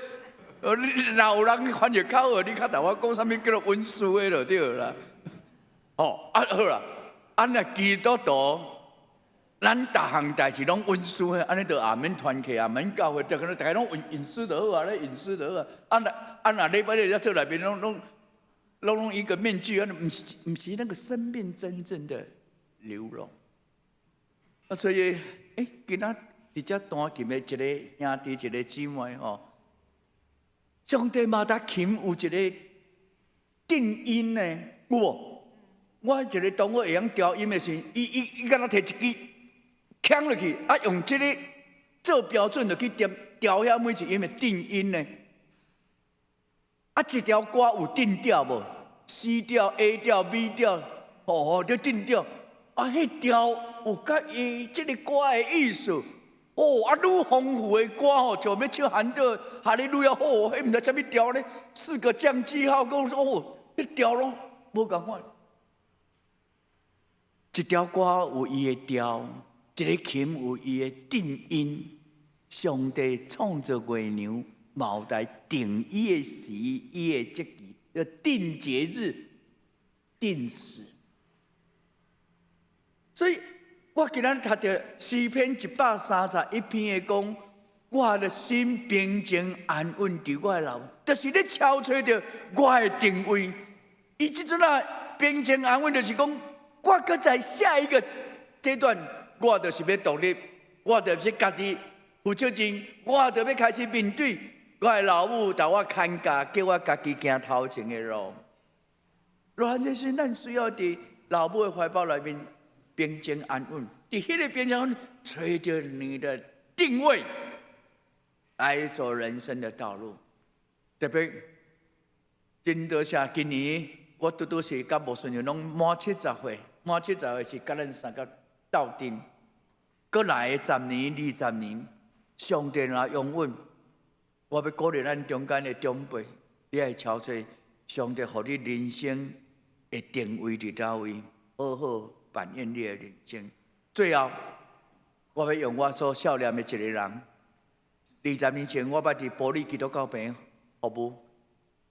你若有人翻譯較好，你較同我講啥物叫做隱私的就對啦。吼啊好啦，啊若基督徒，咱逐項代誌攏隱私的，按呢就也免團契，也免教會，逐個大家攏隱隱私就好啊，咧隱私就好啊。啊若啊若禮拜日才做內面攏攏攏攏一個面具，啊，毋是毋是那個生命真正的流露。啊，所以，今仔佇遮彈琴的一個兄弟，一個姊妹吼，上帝嘛搭琴有一個定音呢，有無？我一個當我會曉調音的時，伊伊伊敢若提一支鏘落去，啊，用這個做標準，就去調調遐每一音的定音呢。啊，一條歌有定調無？C 調、A 調、B 調，吼吼，就定調。啊，彼調有佮伊這個歌的意思。哦，啊，愈豐富的歌吼，像欲唱韓德哈利路亞，哦，彼毋知啥物調咧，四個降記號，閣哦，彼調攏無仝款。一條歌有伊的調，一个琴有伊的定音。上帝創造月娘，嘛有來定伊的時，伊的節期，叫定節日、定時。所以我今仔讀著詩篇131篇的講，我的心平靜安穩佇我的老母，就是咧敲揣著我的定位。伊這陣啊平靜安穩，就是講我閣在下一個階段，我就是欲獨立，我就是家己負責任，我就欲開始面對我的老母，共我牽教，叫我家己行頭前的路。羅漢這時，咱需要佇老母的懷抱內面平靜安穩，佇彼個平靜安穩，揣著你的定位來走人生的道路。特別真多謝今年我拄拄是佮牧師娘攏滿七十歲，滿七十歲是佮咱三個鬥陣。閣來的十年、20年，上帝若容允，我欲鼓勵咱中間的長輩，你愛敲揣上帝予你人生的定位佇佗位，好好扮演你的人生。最後，我欲用我所少年的一個人，20年前我捌佇埔里基督教病院服務，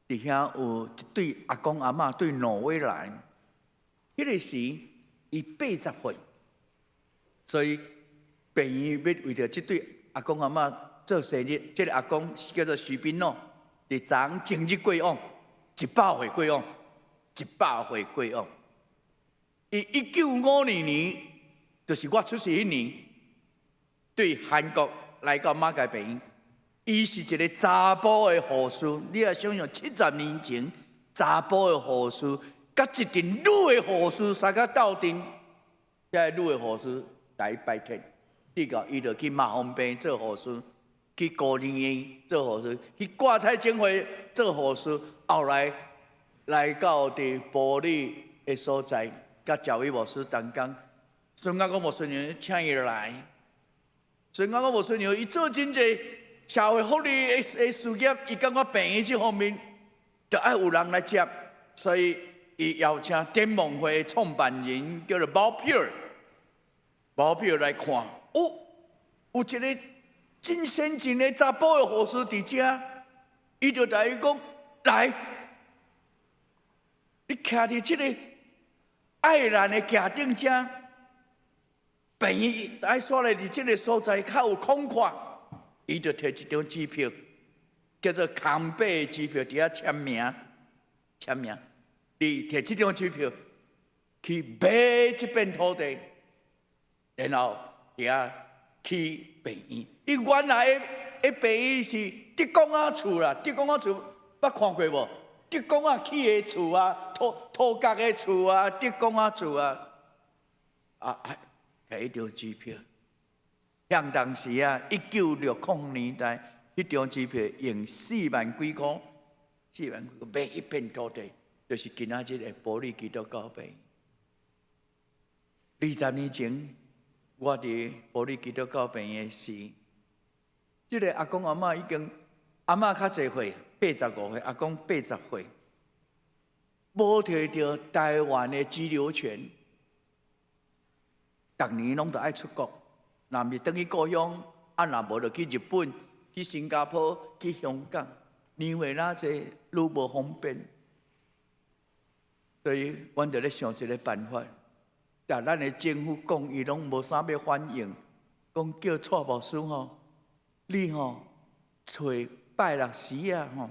佇遐有一對阿公阿嬤對挪威來，彼個時伊80歲，所以病院欲為著這對阿公阿嬤做生日，這個阿公叫做徐賓諾，佇昨前日過往，100歲過往，100歲過往。伊1952年，就是我出世彼年，對韓國來到馬偕病院，伊是一個查埔的護士，你也想像70年前查埔的護士，佮一陣女的護士相佮鬥陣，遐個女的護士來拜託，結果伊就去麻風病做護士，去孤兒院做護士，去掛彩浸會做護士，後來來到佇埔里的所在，佮教會牧師同工，孫阿公牧師娘請伊來，孫阿公牧師娘伊做真濟社會福利的的事業，伊感覺病院這方面著愛有人來接，所以伊邀請展望會創辦人叫做 Bob Peel，Bob Peel 來看，哦，有一個真先進的查埔的護士佇遮，伊就共伊講，來，你徛佇這個愛爾蘭的徛頂遮，病院愛煞來佇這個所在較有空曠，伊就提一張支票，叫做空白的支票，佇遐簽名，簽名。你提這張支票去買這片土地，然後佇遐起病院。伊原來的的病院是竹工仔厝啦，竹工仔厝捌看過無？竹工仔起的厝啊，土土角的厝啊，竹工仔厝啊，啊啊，提一張支票。像當時啊，1960年代，彼張支票用四萬幾箍，四萬幾箍買一片土地，就是今仔日的埔里基督教病院。20年前，我佇埔里基督教病院時，這個阿公阿嬤已經阿嬤較濟歲，85歲，阿公80歲，無提著台灣的居留權，逐年攏著愛出國，若毋是轉去故鄉，啊若無就去日本、去新加坡、去香港，年歲若濟，愈無方便。所以，阮就咧想一个辦法。但咱的政府講，伊攏無啥欲反應，講叫蔡牧師吼，你吼揣拜六時啊吼，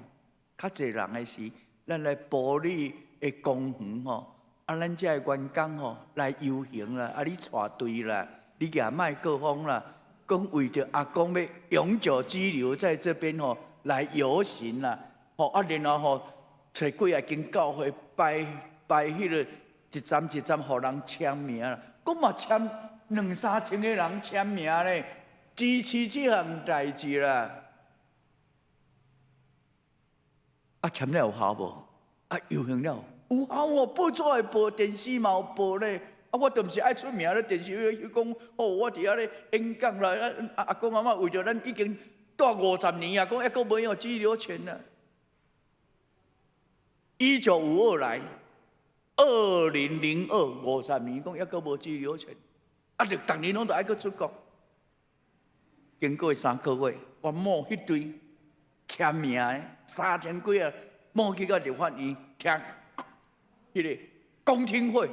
較濟人的時，咱來埔里的公園吼，啊，咱遮的員工吼來遊行啦，啊，你帶隊啦，你舉麥克風啦，講為著阿公欲永久居留在這邊吼來遊行啦，吼啊，然後吼揣幾仔間教會擺擺彼個一站一站，予人簽名啦，講嘛簽兩三千個人簽名咧，支持這項代誌啦。啊，簽了有效無？啊，遊行了有效哦，報紙會報，電視嘛有報咧。啊，我都毋是愛出名咧，電視去講哦，我佇遐咧演講啦。啊，阿公阿嬤為著咱已經蹛50年啊，講猶閣無有居留權啊。1952來，200250年，講猶閣無居留權，啊，就逐年攏著愛閣出國。經過3個月，我某彼堆簽名的三千幾個，某去到立法院聽彼個公聽會，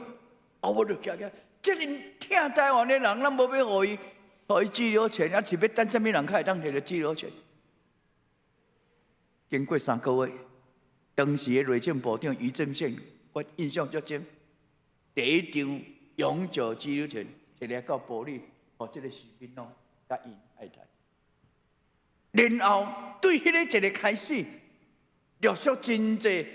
啊，我就行起，這爾疼台灣的人，咱無欲予伊，予伊居留權，啊是欲等啥物人較會當摕著居留權？經過三個月，當時的內政部長余正憲，我印象足深，第一張永久居留權摕來到埔里，予這個徐賓諾佮𪜶太太。然後對彼個一個開始，陸續真濟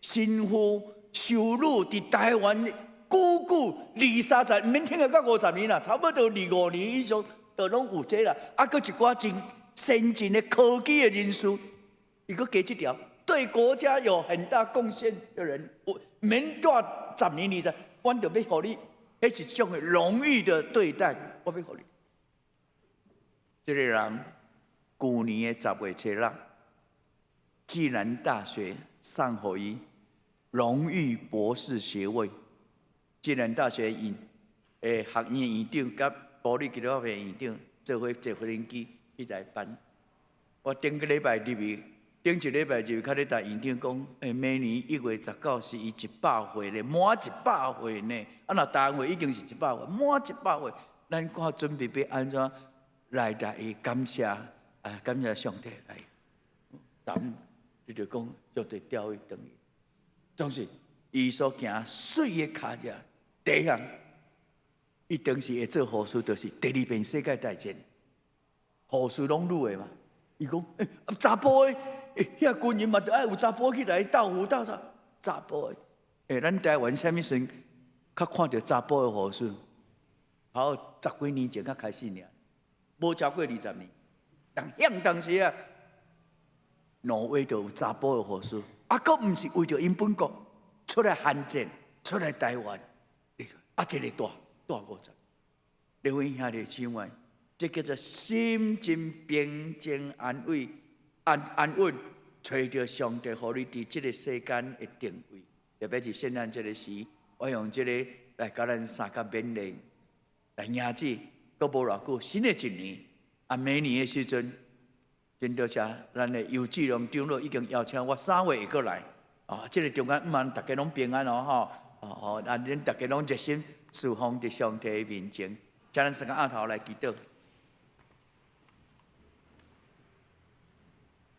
神父、修女佇台灣久久二三十，毋免聽到五十年啦，差不多25年以上，都攏有這啦。啊，閣一寡真先進的科技的人士，伊閣加這條，對國家有很大貢獻的人，我免蹛10年20，阮就欲予你，彼是一種榮譽的對待，我欲予你。這個人，舊年的10月7日，暨南大學送予伊榮譽博士學位。暨南大學院的學院院長佮埔里基督教會院長做伙坐飛機去來頒。我頂個禮拜入去，頂一禮拜入去，較咧逐院長講，欸，明年1月19是伊100歲咧，滿一百歲呢。啊，若台灣話已經是一百歲，滿一百歲，咱看準備欲按怎來來伊感謝啊，感謝上帝來。咱你就講上帝調伊轉去，總是伊所行媠的跤跡，第一項，伊當時會做護士，就是第二遍世界大戰，護士攏女的嘛。伊講，欸，查埔的，欸，遐軍人嘛，著愛有查埔起來鬥扶鬥啥？查埔的，欸，咱台灣啥物時陣較看著查埔的護士？好，十幾年前才開始爾，無超過20年。但遐當時啊，挪威就有查埔的護士，啊，閣毋是為著𪜶本國出來韓戰，出來台灣，啊，一个蹛蹛五十。各位兄弟姊妹，這叫做心真平靜安穩，安安穩，揣著上帝予你佇這個世間的定位。特別是聖誕節的時，我用這個來共咱相佮勉勵，來迎接閣無偌久新的一年。啊，明年的時陣，真多謝咱的尤志龍長老已經邀請我3月會閣來。啊，這個中間毋茫逐家攏平安哦，吼，哦，啊，恁逐家攏熱心侍奉佇上帝的面前，請咱三個徛頭來祈禱。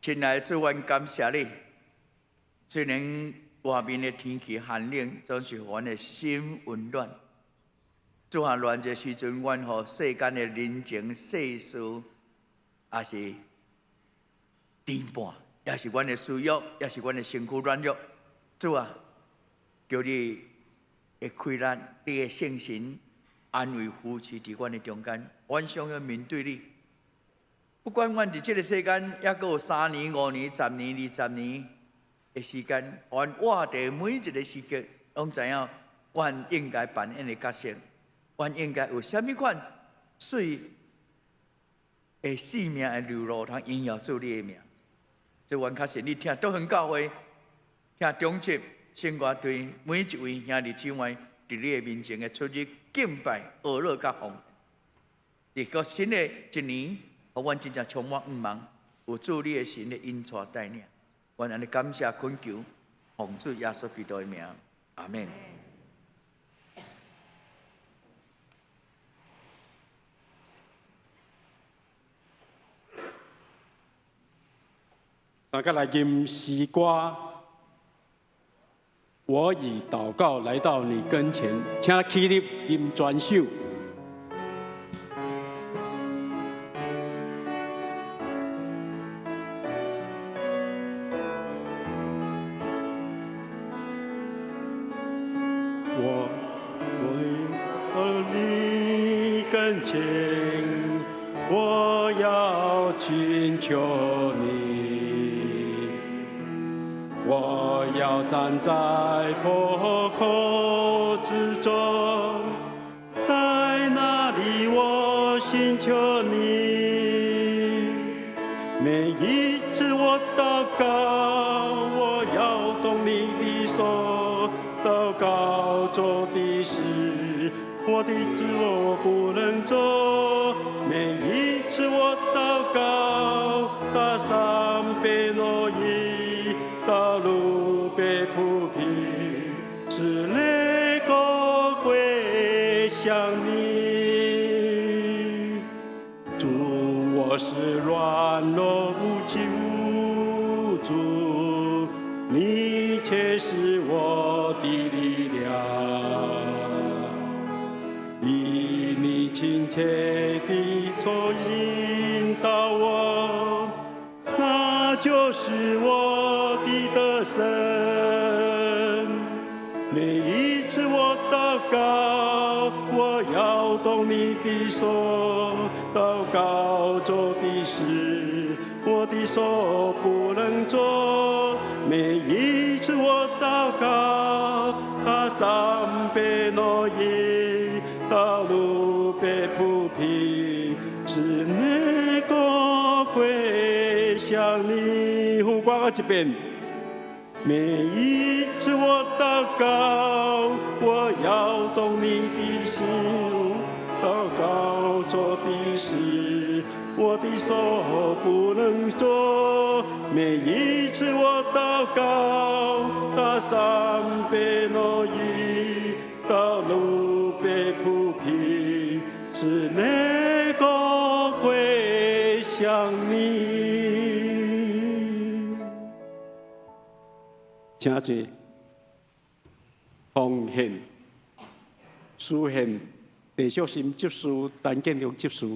親愛的主，阮感謝你。雖然外面的天氣寒冷，總是予阮的心溫暖。主啊，亂這時陣，阮予世間的人情世事，也是牽絆，也是阮的私欲，也是阮的身軀軟弱。主啊，求你的氣力，你的聖神安慰扶持佇阮的中間，阮想欲面對你。不管阮佇這個世間，猶閣有3年、5年、十年、20年的時間，阮活佇每一個時刻，攏知影阮應該扮演的角色，阮應該有啥物款媠的生命的流露，通榮耀主你的名。這阮確實你疼德園教會，疼長執聖歌隊每一位兄弟姊妹，佇你的面前的出入敬拜、學樂佮奉獻。佇閣新的一年，予阮真正充滿向望，有主你的神的引帶帶領，阮按呢感謝懇求，奉主耶穌基督的名，阿阿門。大家來吟詩歌。我以禱告來到你跟前，請起立吟全首。我來到你跟前，我要尋求你，我要站在破口之中，在那裡我尋求你。每一次我禱告，我搖動你的手，禱告做的事，我的自我不能做。每一次我禱告，大山被挪移，道路被鋪平，使列國歸向你。主，我是軟弱無救助，你卻是我的力量。以你親切的手引導我，那就是我的得勝。每一次我禱告，我搖動你的手，禱告做的事，我的手不能做。每一次我禱告，大山被挪移，道路被鋪平，使列國歸向你。副歌閣一遍。每一次我禱告，我搖動你的心，禱告做的事，我的手不能做。每一次我禱告，大山被挪移，道路被鋪平，使列國歸向你。請坐。奉獻、書獻、鄭淑心執事、陳建良執事。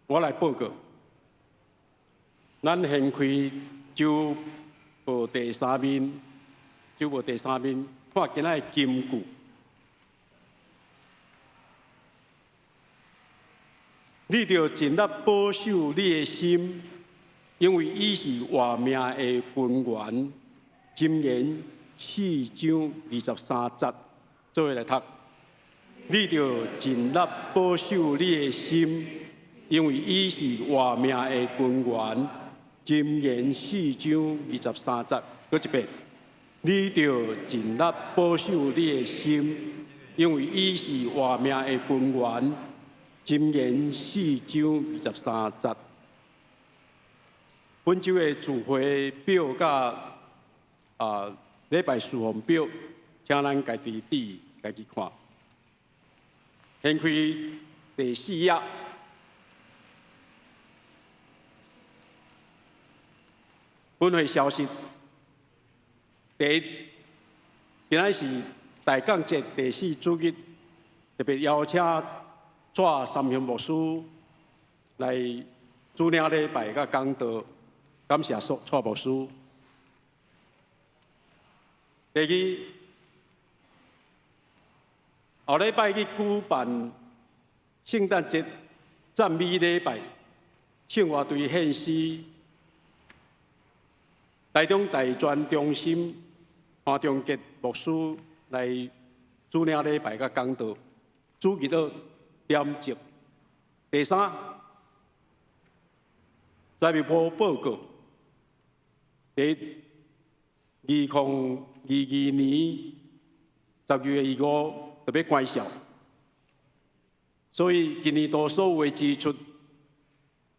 我來報告，咱現開週報第三面，週報第三面，看今仔的金句。你著盡力保守你的心，因為伊是活命的根源。箴言四章二十三節，做伙來讀。你著盡力保守你的心，因為伊是活命的根源。箴言四章二十三節，閣一遍。你著盡力保守你的心，因為伊是活命的根源。箴言四章二十三節。本週的聚會表佮禮拜事奉表，請咱家己佇家己看。掀開第四頁，本會消息。第一，今仔是大降節第四主日，特別邀請蔡三雄牧師來主領禮拜佮講道，感謝蔡牧師。第二，後禮拜去舉辦聖誕節讚美禮拜，聖樂隊獻詩，台中大專中心潘中杰牧師來主領禮拜佮講道，主日到點鐘。第三，財務部報告，第一，2022年12月25特別關校，所以今年度所有的支出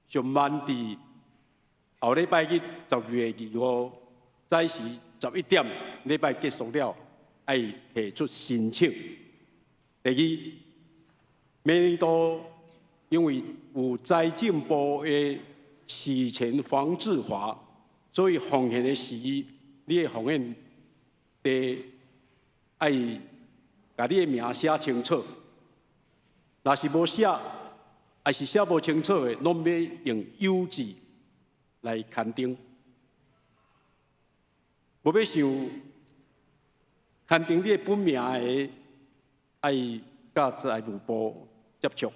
上慢佇後禮拜日十二月二五早時11點禮拜結束了，愛提出申請。第二，明年度因為有財政部的洗錢防治法，所以奉獻的時，你的奉獻地愛共你的名寫清楚。若是無寫，抑是寫無清楚的，攏欲用郵寄來刊登。無欲想刊登你的本名的，愛佮財務部接觸。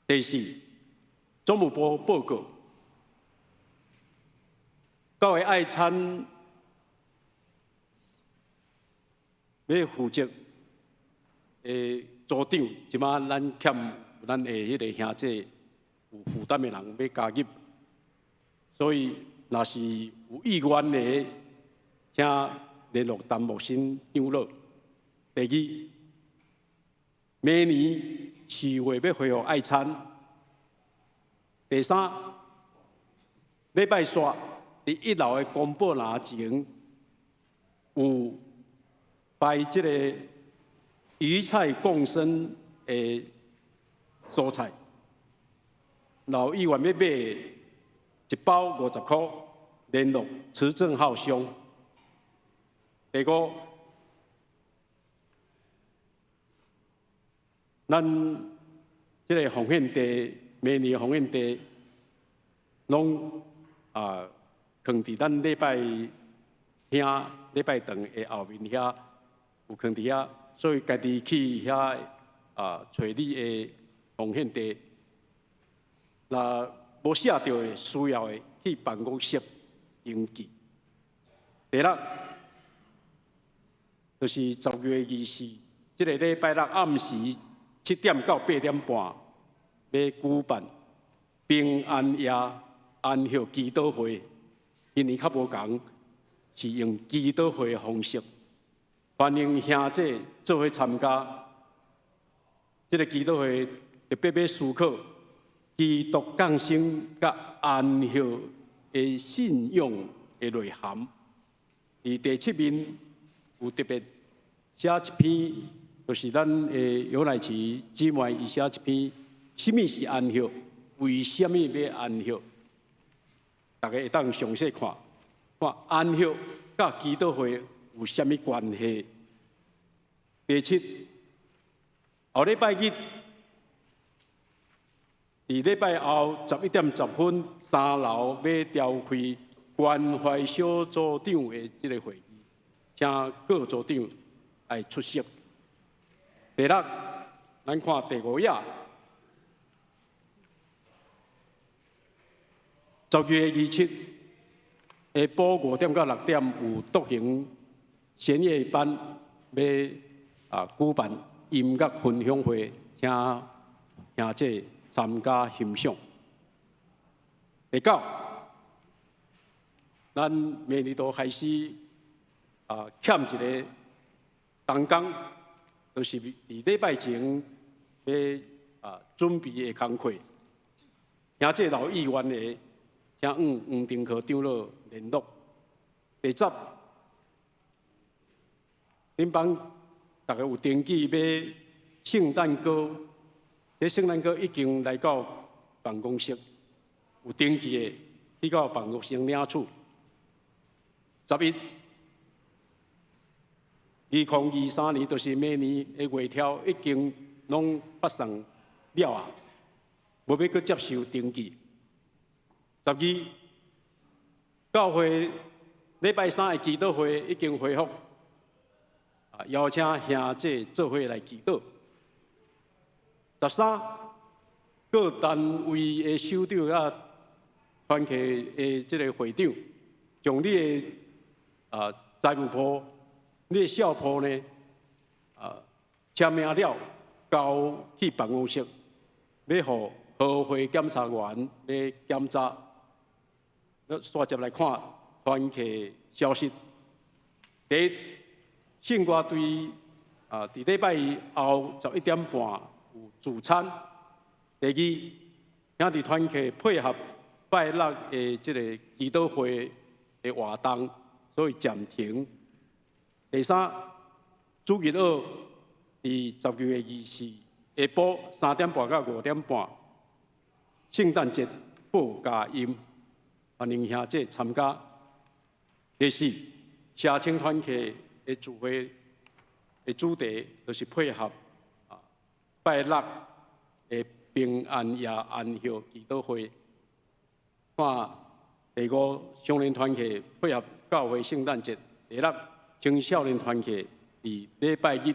第四，總務部報告，教會愛餐咧負責的組長，這擺咱欠咱的彼个兄弟有負擔的人欲加入，所以若是有意願的，請聯絡陳牧師長老。第二，明年四月欲恢復愛餐。第三，禮拜四佇一樓的公布欄前有擺這个魚菜共生的蔬菜，若有意願欲買一包50箍，聯絡池正浩兄。第五，咱這个奉獻地，明年奉獻地，攏囥佇咱禮拜廳、禮拜堂的後面遐有囥佇遐，所以家己去遐揣你的奉獻地。若無寫著的需要的，去辦公室登記。第六，就是12月24，這个禮拜六暗時7點到8點半，欲舉辦平安夜安息祈禱會。今年較無仝，是用祈禱會的方式，歡迎兄弟做伙參加。這个祈禱會特別欲思考基督降生佮安息的信仰的內涵。佇第七面有特別寫一篇，就是咱的尤乃慈姊妹伊寫一篇，啥物是安息？為啥物欲安息？大家會當詳細看，看安息佮祈禱會有啥物關係？第七，後禮拜日佇禮拜後11點10分，三樓欲召開關懷小組長的這个會議，請各組長來出席。第六，咱看第五頁，12月27下晡5點到6點有獨行弦樂班欲舉辦音樂分享會，請兄姐參加欣賞。第九，咱明年度開始欠一个同工，就是佇禮拜前欲準備的工課，兄姐有意願的，請與黃丁科長老聯絡。第十，恁幫逐家有登記買聖誕歌，這聖誕歌已經來到辦公室，有登記的去到辦公室領取。11，2023年就是明年的月票已經攏發送了啊，無欲閣接受登記。12，教會禮拜三的祈禱會已經恢復，邀請兄姐做伙來祈禱。13，各單位的首長佮團契的這个會長，將你的財務簿、你的帳簿呢，簽名了，交去辦公室，欲予和會檢查員來檢查。咱煞接來看團契消息。第一，聖歌隊佇禮拜後11點半有聚餐。第二，兄弟團契配合拜六的這个祈禱會的活動，所以暫停。第三，主日學佇12月24下晡3點半到5點半，聖誕節報佳音，歡迎兄姐參加。第四，社青團契的聚會的主題就是配合拜六的平安夜安息祈禱會。看第五，少年團契配合教會聖誕節。第六，青少年團契佇禮拜日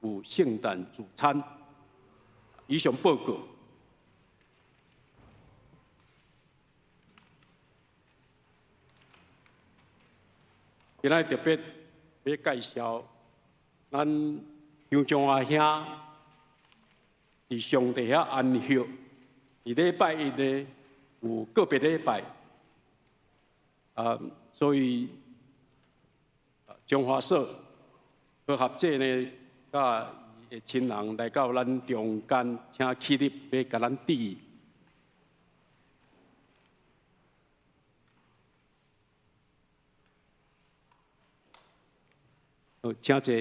有聖誕聚餐。以上報告。今仔日特別欲介紹咱楊將華兄佇上帝遐安息，佇禮拜一呢有個別禮拜，所以中華社和學者呢，佮伊的親人來到咱中間，請起立欲共咱致意。好，請坐。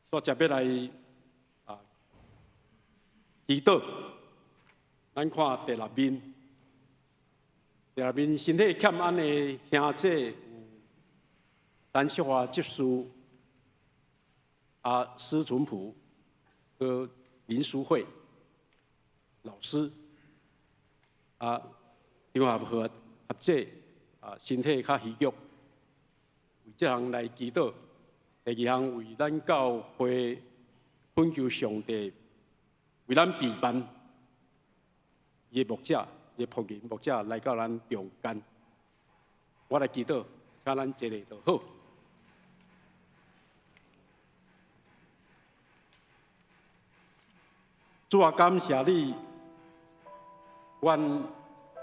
煞接欲來祈禱，咱看第六面，第六面身體欠安的兄姐有陳淑華執事、施淳樸佮林淑慧老師，張合和學者身體較虛弱，為這項來祈禱。第二項為咱教會懇求上帝為咱備辦伊的牧者，伊的僕人牧者來到咱中間，我來祈禱，請咱坐咧就好。主啊，感謝你，阮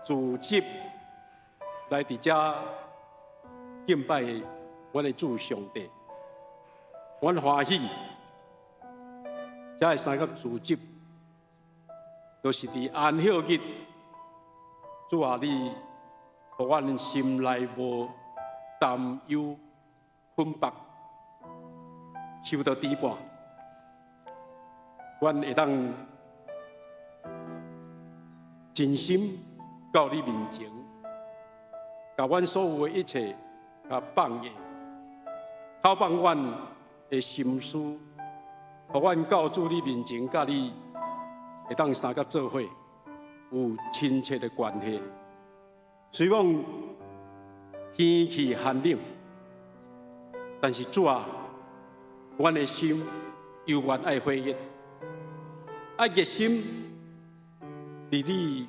聚集來佇遮敬拜阮的主上帝。阮歡喜，遮的三個聚集，都是佇安息日。主啊，你予阮心內無擔憂、捆縛，受到牽絆，阮會當盡心到你面前，共阮所有的一切共放下，透放阮的心思，予阮到主你面前，佮你會當相佮做伙，有親切的關係。雖罔天氣寒冷，但是主啊，阮的心猶原愛火熱，愛熱心佇你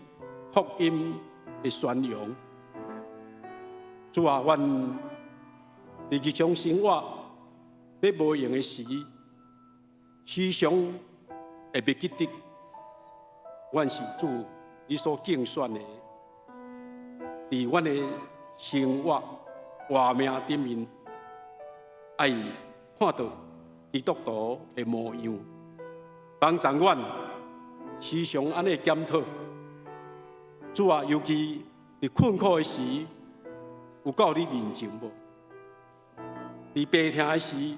福音的宣揚。主啊，阮佇日常生活咧無閒的時，時常會袂記得，阮是主你所揀選的，佇阮的生活活命頂面，愛看到基督徒的模樣，幫助阮時常按呢檢討。主啊，尤其佇困苦的時，有到你面前無？佇病痛的時，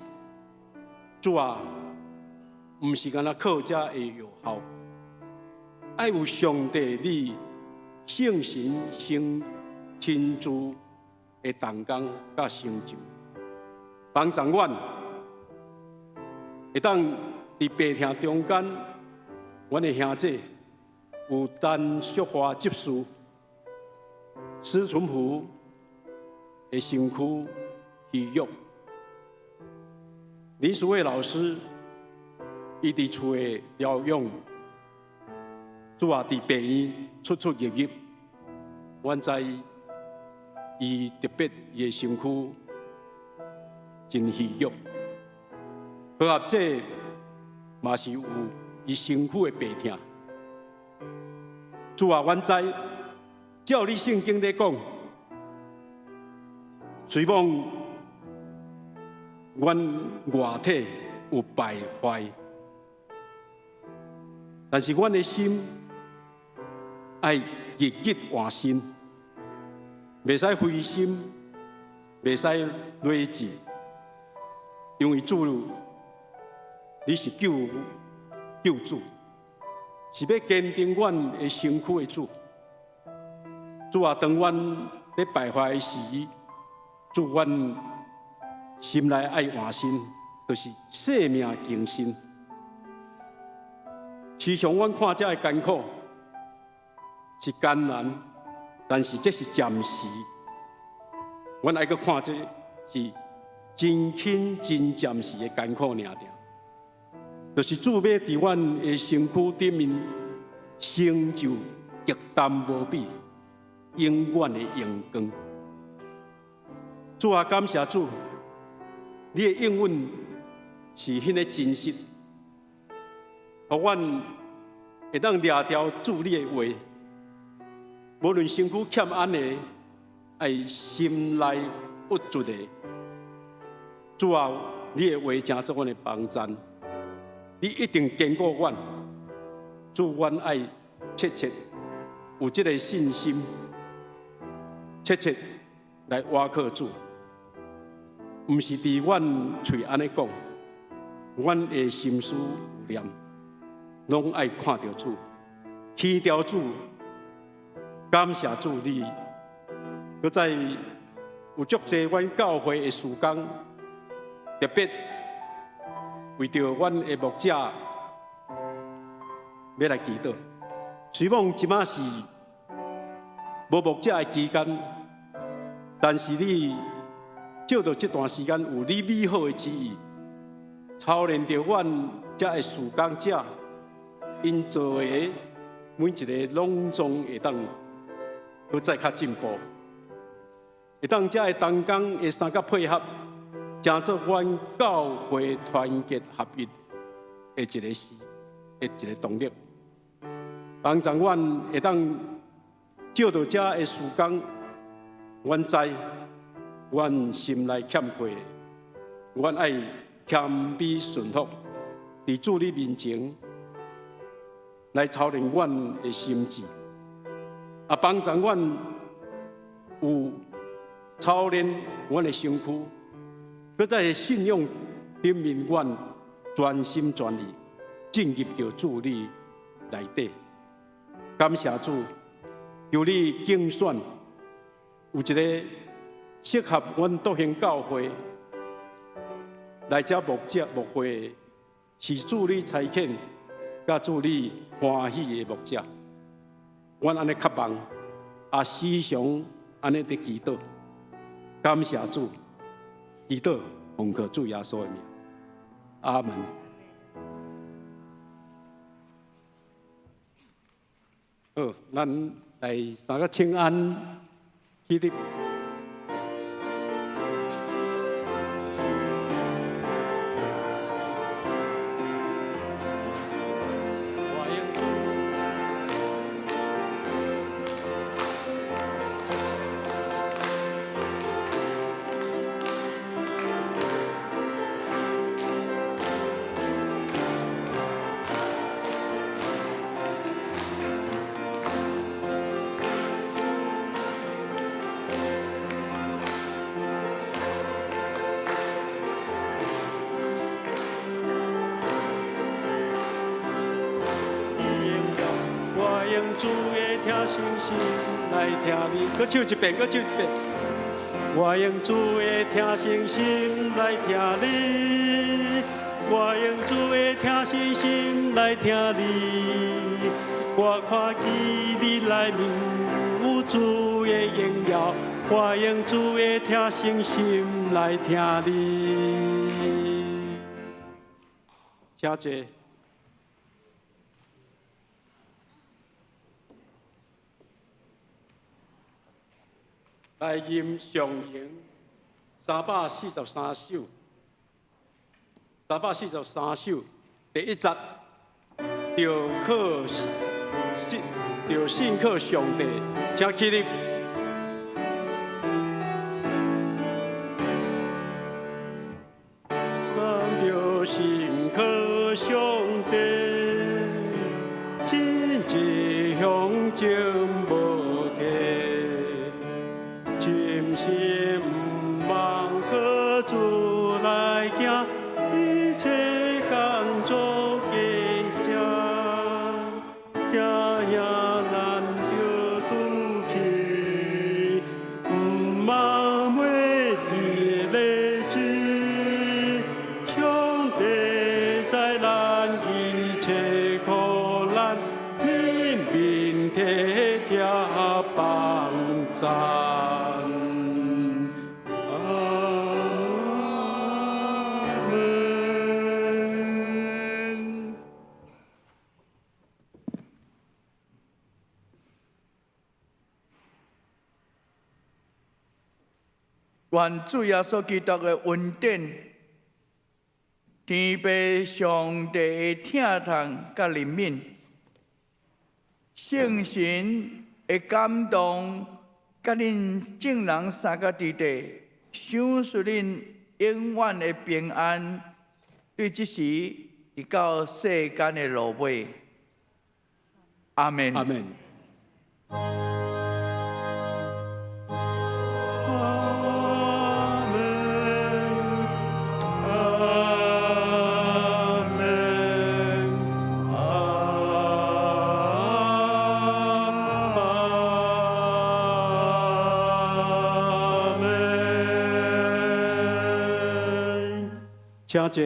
主啊，毋是干焦靠這的藥效，愛有上帝你聖神親親自的動工佮成就，幫助阮會當佇病痛中間，阮的兄姐有陳淑華執事、施淳福的身軀虛弱，林淑慧老師伊佇厝的療養，主啊，佇病院出出入入，阮知伊特別伊的身軀真虛弱，何合這嘛是有伊身軀的病痛。主啊，阮知照你聖經咧講，雖罔阮外體有敗壞，但是阮的心愛日日換新，袂使灰心，袂使累志，因為主你是救主，是欲堅定阮的身軀的主。主啊，當阮咧敗壞的時，主阮心內愛換新，就是生命更新。時常阮看這个艱苦是艱難，但是這是暫時。阮愛閣看這是真輕真暫時的艱苦爾爾，就是主欲佇阮的身軀頂面成就極淡無比、永遠的榮光。主啊，感謝主，你的應允是彼个真實，予阮會當掠牢主你的話，無論身軀欠安的，愛心內鬱卒的，主啊，你的話成做阮的幫贊，你一定堅固阮。主，阮愛切切有這个信心，切切來倚靠主，毋是佇阮喙按呢講，阮的心思有念，攏愛看著主，牽著主，感謝主你，閣再有足濟阮教會的事工，特別為著阮的牧者欲來祈禱。雖罔這馬是無牧者的期間，但是你藉著這段時間有你美好的旨意，操練著阮遮的事工者，𪜶做的每一个攏總會當閣再較進步，會當遮的同工會相佮配合，成做阮教會團結合一的一个時的一个動力，幫助阮會當藉著遮的事工，阮知阮心內欠缺的，阮愛謙卑順服，佇主你面前來操練阮的心志，啊，幫助阮有操練阮的身軀，閣在信仰頂面，阮全心全意進入著主你內底。感謝主，求你揀選有一个適合阮篤興教會來遮牧者牧會是主你差遣，佮主你歡喜的牧者。阮按呢渴望，也時常按呢佇祈禱，感謝主，祈禱奉靠主耶穌的名，阿門。好，咱來三個請安，起立。我用主的疼惜心來疼你，閣唱一遍，閣唱一遍。我用主的疼惜心來疼你，我用主的疼惜心來疼你。我看見你內面有主的榮耀，我用主的疼惜心來疼你。請坐。來吟上詠343首，343首第一節，著靠信，著信靠上帝，請起立。咱著信靠上帝，真濟向前無退。深信毋茫靠主來行，一切工作加正，行遐難著拄去，毋茫袂伫咧水，上帝知咱一切苦難，憐憫體貼幫贊。阿門。願主耶穌基督的恩典、天父上帝的疼痛佮憐憫、聖神的感動，佮恁眾人三個弟弟，賞賜恁永遠的平安，對這時直到世間的落尾。阿門。阿門。阿門，阿門，阿門。請坐。